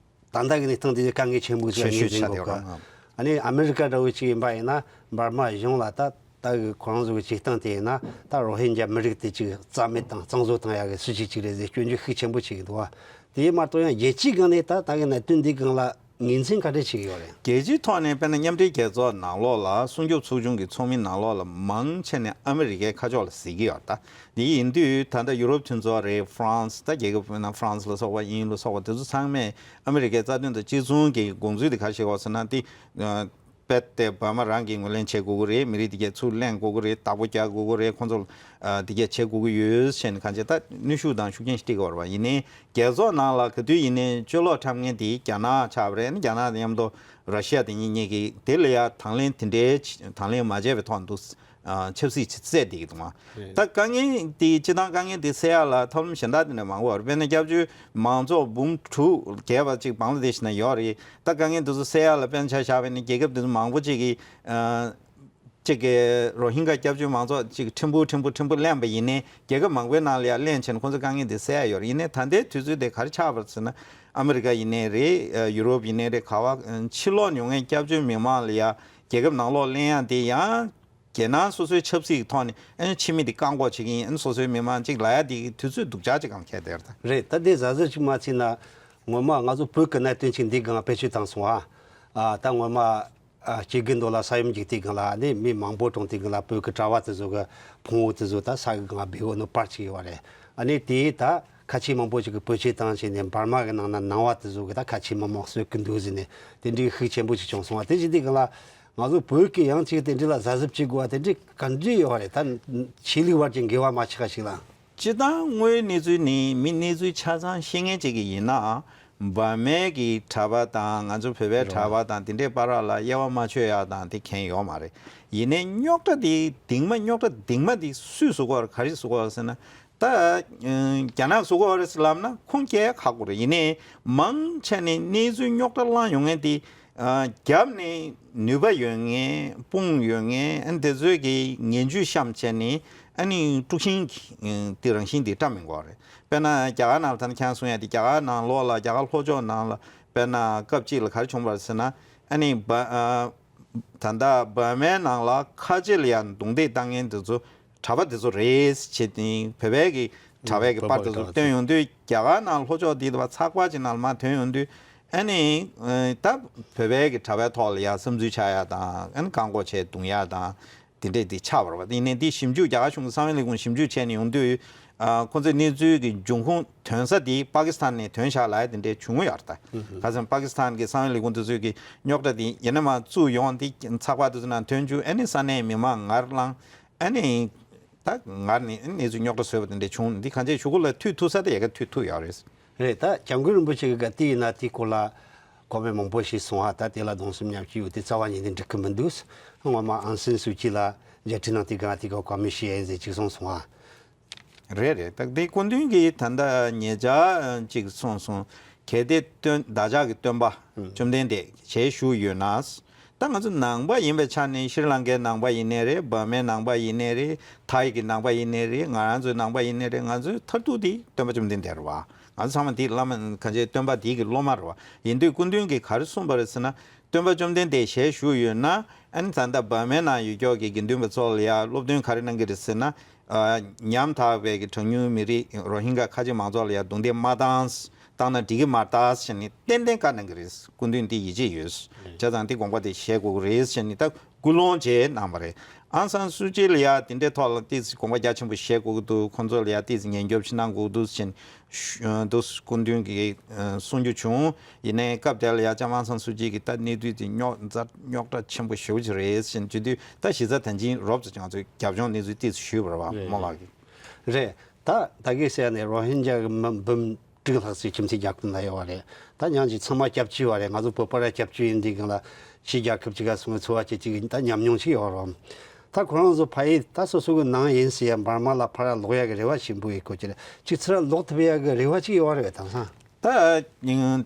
ད་ལྟ་གི་གནས་སྟངས་དེ་དཀའ་ངལ་ཆེན་པོ་ཞིག་ཆེ་ཤོས་ངོས་འཛིན་ཆགས་དགོས་ཀྱི། ཡོད་རེད། ཨ་ནི་ཨ་མེ་རི་ཀ་འདྲ་བོ་ཅིག་ཡིན་པ་ཡིན་ན་འབར་མ་གཞུང་ལ་ད། ད་གི་ཁོ་རང་ཚོ་གི་བྱེད་སྟངས་དེ་ཡིན་ན། ད་རོ་ཧིན་རྒྱ་མི་རིགས་དེ་ཅིག་རྩ་མེད་དང་གཙང་བཟོ་བཏང་ཡག་གི་སྲིད་ཇུས་ཅིག་རེད་ཟེར་སྐྱོན་བརྗོད་ཤུགས་ཆེན་པོ་བྱེད་ཀྱི་འདུག་བ། དེ་མ་གཏོགས་ཡང་རྒྱལ་སྤྱིའི་སྒང་ནས་ད་ད་གི་གནད་དོན་འདི་སྒང་ལ་ངོས་འཛིན་ག་འདྲས་བྱེད་ཀྱི་ཡོད་རེད། རྒྱལ་སྤྱིའི་ཐོག་ནས་དཔེར་ན་མཉམ་འབྲེལ་རྒྱལ་ཚོགས་ནང་ལོགས་ལ་སྲུང་སྐྱོབ་ཚོགས་ཆུང་གི་ཚོགས་མི་ནང་ལོགས་ལ་མང་ཆེ་ནས་ཨ་མི་རི་ཀའི་ཁ་ཕྱོགས་ལ་གཟིགས་ཀྱི་ཡོད། ད་འདི་ཡིན་དུས་ད་ལྟ་ཡུ་རོབ་མཐུན་ཚོགས་རེད། ཧྥ་རན་སི། ད་རྒྱལ་ཁབ་དཔེར་ན་ཧྥ་རན་སི་ལ་སོགས་པ། དབྱིན་ཡུལ་ལ་སོགས་པ། དེ་ཚོ་ཚང་མས་ཨ་མི་རི་ཀའི་རྩ་དོན་དང་གཅིག་མཚུངས་ཀྱི་དགོངས་ཚུལ་དེ་ག་རེ་བྱེད་ཀྱི་ཡོད་ཟེར་ན། དེ་དཔེ་དེ་བར་མ་རང་གིས་ངོས་ལེན་བྱེད་དགོས་ཀྱི་རེད། མི་རིགས་དེ་གས་ཚུར་ལེན་དགོས་ཀྱི་རེད། བདག་པོ་རྒྱག་དགོས་ཀྱི་རེད། ཁོང་ཚོར་ཨ་དེ་གས་བྱེད་དགོས་ཀྱི་ཡོད་ཟེར་ནས་གང་བྱས་ད་གནོན་ཤུགས་དང་ཤུགས་རྐྱེན་ཞིག་སྤྲད་ཀྱི་ཡོད་རེད་པ། ཡིན་ནའི་རྒྱལ་ཚོགས་ནང་ལ་ག་དུས་ཡིན་ནའི་གཅོད་ལོག་འཁྲབ་མཁན་དེ་རྒྱ་ནག་ཆགས་པ་རེད། རྒྱ་ནག་དང་མཉམ་དུ་ར་ཤི་ཡ་དེ་གཉིས་གཉིས་ཀྱིས་དེ་ལ་ཡ་དང་ལེན་དེ་འདྲའི་དང་ལེན་མ་བྱས་པའི་ཐོག་ཏུ་ཨ་ཆབ་སྲིད་ཅིག་བཙལ་བསྡད་ཀྱི་འདུག་མ། རེད། ད་དཀའ་ངལ་དེ་སྤྱི་བཏང་དཀའ་ངལ་དེ་སེལ་ཡག་ལ་ཐབས་ལམ་གཞན་དག་དེ་འདྲ་མང་པོ་ཡོད་རེད། དཔེར་ན་སྐྱབས་བཅོལ་མང་ཚོགས་འབུམ་དྲུག་བརྒལ་བ་ཅིག་བང་ལ་དེ་ཤི་ན་ཡོད་རེད། ད་དཀའ་ངལ་དེ་ཚོ་སེལ་ཡག་ལ་དཔེར་ན་ཆ་བཞག་པ་ཡིན་ན་རྒྱལ་ཁབ་དེ་ཚོ་མང་པོ་ཅིག་གིས་ཨ་ཅིག་གི་རོ་ཧིན་གྷ་སྐྱབས་བཅོལ་མང་ཚོགས་ཅིག་ཕྲན་བུ་ཕྲན་བུ་ཕྲན་བུ་ལེན་པ་ཡིན་ནའི་རྒྱལ་ཁབ་མང་པོའི་ནང་ལ་ཡར་ལེན་བྱས་ནས་ཁོང་ཚོའི་དཀའ་ངལ་དེ་སེལ་ཡག་ཡོད་རེད། ཡིན་ནའི་ད་ལྟའི་དུས་ཚོད་དེ་ག་རེ་ཆགས་པ་རེད་ཟེར་ན། ཨ་མི་རི་ཀ་ཡིན་ནའི་རེད། ཡུ་རོབ་ཡིན་ནའི་རེད། ག་བ་ཕྱིར་ལོག་ཡོང་མཁན་སྐྱབས་བཅོལ་མི་མང་ལ་ཡ་རྒྱལ་ཁབ་ནང་ལོགས་ལེན་ཡག་དེ་ཡང་རྒྱལ་ནང་སོ་སོའི་ཆབ་སྲིད་ཀྱི་ཐོག་ནས་ཨ་ནི་ཕྱི་མི་དེ་བཀག་འགོག་བྱེད་ཀྱི་ཡིན། ཨ་ནི་སོ་སོའི་མི་མང་ཅིག་ལབ་ཡག་དེ་དུས་ཚོད་སྡུག་ཅག་ཅིག་གང་ཁེལ་དེར་ད། རེད། ད་དེ་གཟབ་གཟབ་ཅིག་མ་བྱས་ན། ངོ་མ་ང་ཚོ་བོད་ཀྱི་གནད་དོན་ཅིག་འདི་སྒང་བེད་སྤྱོད་བཏང་སོང་ཨ། ཨ་ད་ངོ་མ་ཨ་སྐྱེ་རྒུ་མདོ་ལ་ས་ཡོམ་བརྒྱུགས་དུས་སྒང་ལ་ནི་མི་མང་པོ་གྲོངས་དུས་སྒང་ལ་བོད་ཀྱི་གྲྭ་བ་དེ་ཚོ་གི་ཕུང་བོ་དེ་ཚོ་ད་ས་གི་སྒང་སྦས་ཡོད་ནོ་པར་ཅིག་ཡོད་རེད། ཨ་ནི་དེ་ད་ཁ་ཆེ་མང་པོ་ཅིག་གིས་བེད་སྤྱོད་བཏང་བྱས་ནས་འབར་མ་གི་ནང་ན་ནང་པ་དེ་ཚོ་གི་ད་ཁ་ཆེ་མི་མང་གསོད་ཀྱི་འདུག་ཟེར་ནས་དེ་འདྲའི་ཤུགས་ཆེན་པོ་ཅིག་བྱུང་སོང་བ། དེ་བྱེད་དུས་སྒང་ལ་ང་ཚོ་བོད་ཀྱིས་ཡང་ཅིག་དེ་འདྲ་ལ་གཟབ་གཟབ་བྱེད་དགོས་པ་དེ་འདྲའི་ག་འདྲ་ཡོད་རེད། ད་ཆོས་ལུགས་བར་གྱི་འགལ་བ་མ་ཆགས་པ་ཞིག་ལ། སྤྱིར་བཏང་དངོས་ཡོད་གནས་ཚུལ་ནི་མི་གནས་ཚུལ་ཆ་ཚང་ཤེས་མཁན་ཅིག་གིས་ཡིན་ན། འབར་མའི་གི་གྲྭ་པ་དང་ང་ཚོ་བོད་པའི་གྲྭ་པ་དང་དེ་འདྲའི་བར་ལ་དབྱེ་བ་མ་ཆོད་ཡག་དང་དེ་གང་ཡོད་མ་རེད། ཡིན་ནའི་རྙོག་དྲ་དེ་གདིང་མ་རྙོག་དྲ་གདིང་མ་དེ་སུས་བཟོ་གི་ཡོད་རེད། ག་རེས་བཟོ་གི་ཡོད་རེད་ཟེར་ན། ད་རྒྱ་ནག་བཟོ་གི་ཡོད་རེད་ཟེར་ལབ་ན་ཁུངས་སྐྱེལ་ཁག་པོ་རེད། ཡིན་ནའི་མང་ཆེ་ནས་གནས་ཚུལ་རྙོག་དྲ་བསླངས་ཡོང་མཁན་དེ། ཨ་རྒྱབ་ནས་ནུས་པ་ཡོད་མཁན། དཔུང་ཡོད་མཁན། ཨ་ནི་དེ་ཚོས་ཀྱི་ངན་ཇུས་བཤམས་བྱས་ནས་ཨ་ནི་དཀྲུག་ཤིང་གི་དེ་རང་བཞིན་དེ་བཀྲམ་ཡོང་གི་ཡོད་རེད། དཔེར་ན་རྒྱ་གར་ནང་ལ་ད་ནི་ཁྱེད་རང་གསུང་ཡག་དེ་རྒྱ་གར་ནང་ལོགས་ལ་རྒྱ་གར་ལྷོ་ཕྱོགས་ནང་ལ་དཔེར་ན་སྐབས་གཅིག་ལ་ག་རེ་བྱུང་བ་རེད་ཟེར་ན། ཨ་ནི་བ་ཨ་ད་ལྟ་འབར་མའི་ནང་ལ་ཁ་ཆེ་ལ་ཡང་རྡུང་རྡེག་བཏང་མཁན་དེ་ཚོ་གྲྭ་པ་དེ་ཚོ་རེད་བྱས་ཏེ་བོད་པའི་གི་གྲྭ་པའི་གི་པར་དེ་ཚོ་བཏོན་ཡོང་དུས། རྒྱ་གར་ནང་ལྷོ་ཕྱོགས་འདི་ལ་ཚགས་པར་ཅིག་ནང་ལ་མར་ཐོན་ཡོང་དུས། ཨ་ནི་ད་བོད་པའི་གི་གྲྭ་པའི་ཐོག་ལ་ཡ་བསམ་ཚུལ་ཆགས་ཡག་དང་། ཨ་ནི་བཀག་འགོག་བྱས་རྡུང་ཡག་དང་དེ་འདྲས་དེ་ཆགས་པ་རེད་པ། ཡིན་ནའི་འདི་ཞིབ་འཇུག་རྒྱ་གར་གཞུང་གི་གསང་བའི་ལས་ཁུངས་ཞིབ་འཇུག་བྱས་ནས་ཡོང་དུས། ཨ་ཁོ་ཚོས་གནས་ཚུལ་གྱི་འབྱུང་ཁུངས་ཐོན་ས་དེ་པ་ཀི་སི་ཐན་ནས་ཐོན་ཤག་ལབ་ཡག་དེ་འདྲས་བྱུང་ཡོད་རེད་ད། ག་ཚོད་པ་ཀི་སི་ཐན་གྱི་གསང་བའི་ལས་ཁུངས་དེ་ཚོས་ཀྱི་རྙོག་དྲ་དེ་ཡིན་ན་མར་བཙུགས་ཡོང་དེ་ཚགས་པར་དེ་ཚོ་ནང་ཐོན་བཅུག་ཨ་ནི་ས་གནས་མི་མང་ངར་བསླངས། ཨ་ནི་ད་ངར་ནས་གནས་ཚུལ་རྙོག་དྲ་བཟོས་པ་དེ་འདྲ་བྱུང་། འདི་གང་ཅི་གཞུག་གུ་ལ་མཐུད་ཐུབ་ས་དེ་ཡ་ག་མཐུད་ཐུབ་ཡོད་རེད། རེད། ད་སྐྱབས་མགོན་རིན་པོ་ཆེ་གི་ག་དེ་ཡིན་ན་དེའི་སྐོར་ལ་གོ་མེད་མང་པོ་ཞིག་སོང་ཨ། ད་དེ་ལ་གདུང་སེམས་མཉམ་སྐྱེད་ཡོད་དེ་རྩ་བ་ཉིད་ནས་འགྲིག་གི་མི་འདུག་སྔོན་མ་ཨང་སན་སུའུ་ཅི་ལ་མཇལ་འཕྲད་གནང་དུས་སྒང་དེ་ག་གོ་མེད་ཤི་ཡ་ཟེར་ཅིག་གསུངས་སོང་ཨ། རེད་རེད། ད་དེ་སྐུ་མདུན་གྱིས་ད་ལྟ་ཉེ་ཆར་ཅིག་གསུངས་སོང་། གལ་ཏེ་སྟོན་བདག་ཅག་གི་སྟོན་པ་བཅོམ་ལྡན་འདས་ཞལ་བཞུགས་ཡོད་ན། ད་ང་ཚོ་ནང་པ་ཡིན་པའི་ཆ་ནས་ཤྲི་ལང་ཀའི་ནང་པ་ཡིན་ནའི་རེད། འབར་མའི་ནང་པ་ཡིན་ནའི་རེད། ཐའི་གི་ནང་པ་ཡིན་ནའི་རེད། ང་རང་ཚོའི་ནང་པ་ཡིན་ནའི་རེད། ང་ཚོའི་མཐར་ཐུག་དེ་སྟོན་པ་བཅོམ་ལྡན་འདས་རེད་བ། ང་ཚོ་ཚང་མ་དེའི་བླ་མ་གང་ཅིའི་སྟོན་པ་དེའི་གི་སློབ་མ་རེད་བ། ཡིན་དུས་སྐུ་མདུན་གྱིས་ག་རེ་གསུངས་པ་རེད་ཟེར་ན། སྟོན་པ་བཅོམ་ལྡན་འདས་ཞལ་བཞུགས་ཡོད་ན། ཨ་ནི་ད་ལྟ་འབར་མའི་ནང་ཡོད་ཀྱོག་གི་དགེ་འདུན་པ་ཚོ་ལ་ཡ་སློབ་སྟོན་ག་རེ་གནང་གི་རེད་ཟེར་ན། ཨ་ཉམ་ཐག་པའི་གི་གྲངས་ཉུང་མི་རིགས་རོ་ཧིན་གྷ་ཁ་ཆེ་མང་ཚོགས་ལ་ཡ་རྡུང་རྡེག་མ་བཏང་། བཏང་ན་འགྲིག་གི་མ་རེད་ཟེར་ནས་ཏན་ཏན་བཀའ་གནང་གི་རེད། སྐུ་མདུན་འདི་ཡིད་ཆེས་ཡོད། བྱས་ཙང་འདི་དགོངས་པ་དེ་བཞེས་དགོས་ཀྱི་རེད་ཟེར་ནས་ད་སྐུལ་སློང་བྱས་གནང་བ་རེད། ཨང་སང་སུ་ཅི་ལ་ཡ་དེ་འདྲའི་ཐོག་ལ་ཏོག་ཙམ་དགོངས་པ་རྒྱ་ཆེན་པོ་བཞེས་དགོས་ཀྱི་འདུག་ཁོང་ཚོ་ལ་ཡ་ཏོག་ཙམ་ཉན་སྐྱོབ་ཅིག་གནང་དགོས་ཀྱི་འདུག་ཟེར་ནས། ཨ་འདུག་སྐུ་མདུན་གྱིས་ཨ་གསུང་རྒྱུ་བྱུང་། ཡིན་ནའི་སྐབས་དེ་ལ་ཡ་ལྕམ་ཨང་སང་སུ་ཅི་གིས་ད་གནས་ཚུལ་དེ་རྙོག་རྫ་རྙོག་དྲ་ཆེན་པོ་ཞེ་པོ་ཅིག་རེད་ཟེར་ནས་བརྗོད་དུས། ད་གཞི་རྩ་ད་ཅིང་རོབ་ཙམ་ང་ཚོས་རྒྱབ་ལྗོངས་གནས་ཚུལ་ཏོག་ཙམ་ཞུས་པ་རེད་བ། རེད་རྨོ་ལགས་ཀྱིས། རེད། ད་ད་གིན་ཟེར་ནས་རོ་ཧིན་ཇཱ་གི་མི་འབུམ་དྲུག་ལྷག་ཙམ་ཁྱིམ་མཚེས་རྒྱལ་ཁབ་ནང་ཡོད་པ་རེད། ད་ཉག་གཅིག་ཚང་མ་སྐྱབས་བཅོལ་བ་རེད། ང་ཚོ་བོད་པ་ར་སྐྱབས་བཅོལ་ཡིན་དུས་སྒང་ལ་ཕྱི་རྒྱལ་ཁབ་ཅིག་ག་སོང་བའི་འཚོ་བ་སྐྱེལ་ཅིག་ད་ཉམས་མྱོང་ཅིག་ཡོད་རེད། ད་ཁོ་རང་ཚོ་ཕ་ཡུལ་ད་སོ་སོ་གི་ནང་ཡིན་ཟེར་ཡ་འབར་མ་ལ་ཕར་ལོག་ཡ་གི་རེ་བ་ཆེན་པོ་ཡོད་སྐོར་གྱི་རེད། ཅིག་ཚུར་ལོག་ཐུབ་ཡ་གི་རེ་བ་ཅིག་ཡོད་རེད་པས་དེང་སང་། ད་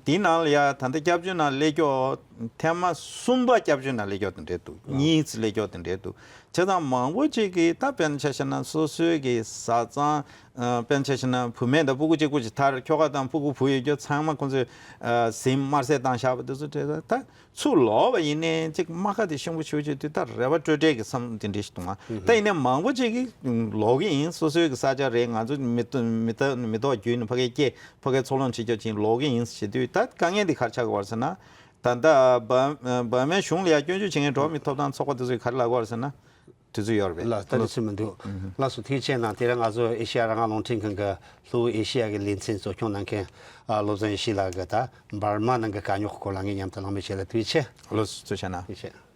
དེའི་ནང་ལ་ཡ་ད་ལྟ་སྐྱབས་བཅོལ་ནང་སླེབས་ཀྱོག་ ཐེངས་མ་གསུམ་པ་སྐྱབས་བཅོལ་ནང་སླེབས་ཀྱོག་དེ་འདྲས་འདུག་གཉིས་སླེབས་ཀྱོག་དེ་འདྲས་འདུག་བྱས་ཙང་མང་པོ་ཅིག་གིས་ད་དཔེར་ན་ཆ་བཞག་ན་སོ་སོའི་གི་བཟའ་ཚང་། ཨ། དཔེར་ན་ཆ་བཞག་ན་བུད་མེད་དང་ཕྲུ་གུ་གཅིག་པུ་ཅིག་མཐར་ཁྱོ་ག་དང་ཕྲུ་གུ་བུ་ཡོད་ཀྱོག་ཚང་མ་ཁོང་ཚོས། ཨ། གཟིམ་དམར་ཟས་བཏང་བཞག་པ་དེ་ཚོ་དྲན་ད། ཚུར་ལོག་པ་ཡིན་ནའི་ཅིག་རྨ་ཁ་དེ་ཤིང་པོ་ཆེ་བོ་ཅིག་དུས་ད་རེ་བ་སྤྲོད་བྲལ་གྱི་བསམ་དེ་འདྲ་ཞིག་འདུག་ཨ། ད་ཡིན་ནའི་མང་པོ་ཅིག་གིས་ལོག་གི་ཡིན། སོ་སོའི་གི་ས་ཆ་རེད། ང་ཚོ་མི་ཐོག་མི་ཐོག་མི་ཐོག་བརྒྱུད་ནས་ཕ་གིར་སྐྱེས། ཕ་གིར་འཚར་ལོངས་བྱེད་རྒྱུ་ཅིག་ལོག་གི་ཡིན་ཞེས་དུས། ད་དཀའ་ངལ་འདི་ག་རེ་ཆགས་ཀྱི་ཡོད་རེད་ཟེར་ན། ད་ལྟ་འབར་འབར་མའི་གཞུང་ལ་ཡ་སྐྱོན་བརྗོད་བྱེད་མཁན་འགྲོ་བ་མིའི་ཐོབ་ཐང་ཚོགས་པ་དེ་ཚོས་ག་རེ་ལབ་ཀྱི་ཡོད་རེད་ཟེར་ན། དུས་ཚོད་ཡོད་རེད་པས། ལགས། ད་དུས་ཚོད་མི་འདུག་ལགས་སོ། ཐུགས་རྗེ་ཆེ་གནང་། དེ་རིང་ང་ཚོ་ཨེ་ཤེ་ཡ་རང་དབང་རླུང་འཕྲིན་ཁང་གི་ལྷོ་བོད་ཨེ་ཤེ་ཡ་གི་ལེ་ཚན་གཙོ་སྐྱོང་གནང་མཁན། ཨ། བློ་བཟང་ཡེ་ཤེས་ལགས་ཀྱིས་ད་འབར་མ་ནང་གི་དཀའ་རྙོག་སྐོར་ལ་ངའི་མཉམ་དུ་གླེང་མོལ་བྱས་ལ་ཐུགས་རྗེ་ཆེ། ལགས་སོ། ཐུགས་རྗེ་ཆེ་གནང་། ཐུགས་རྗེ་ཆེ།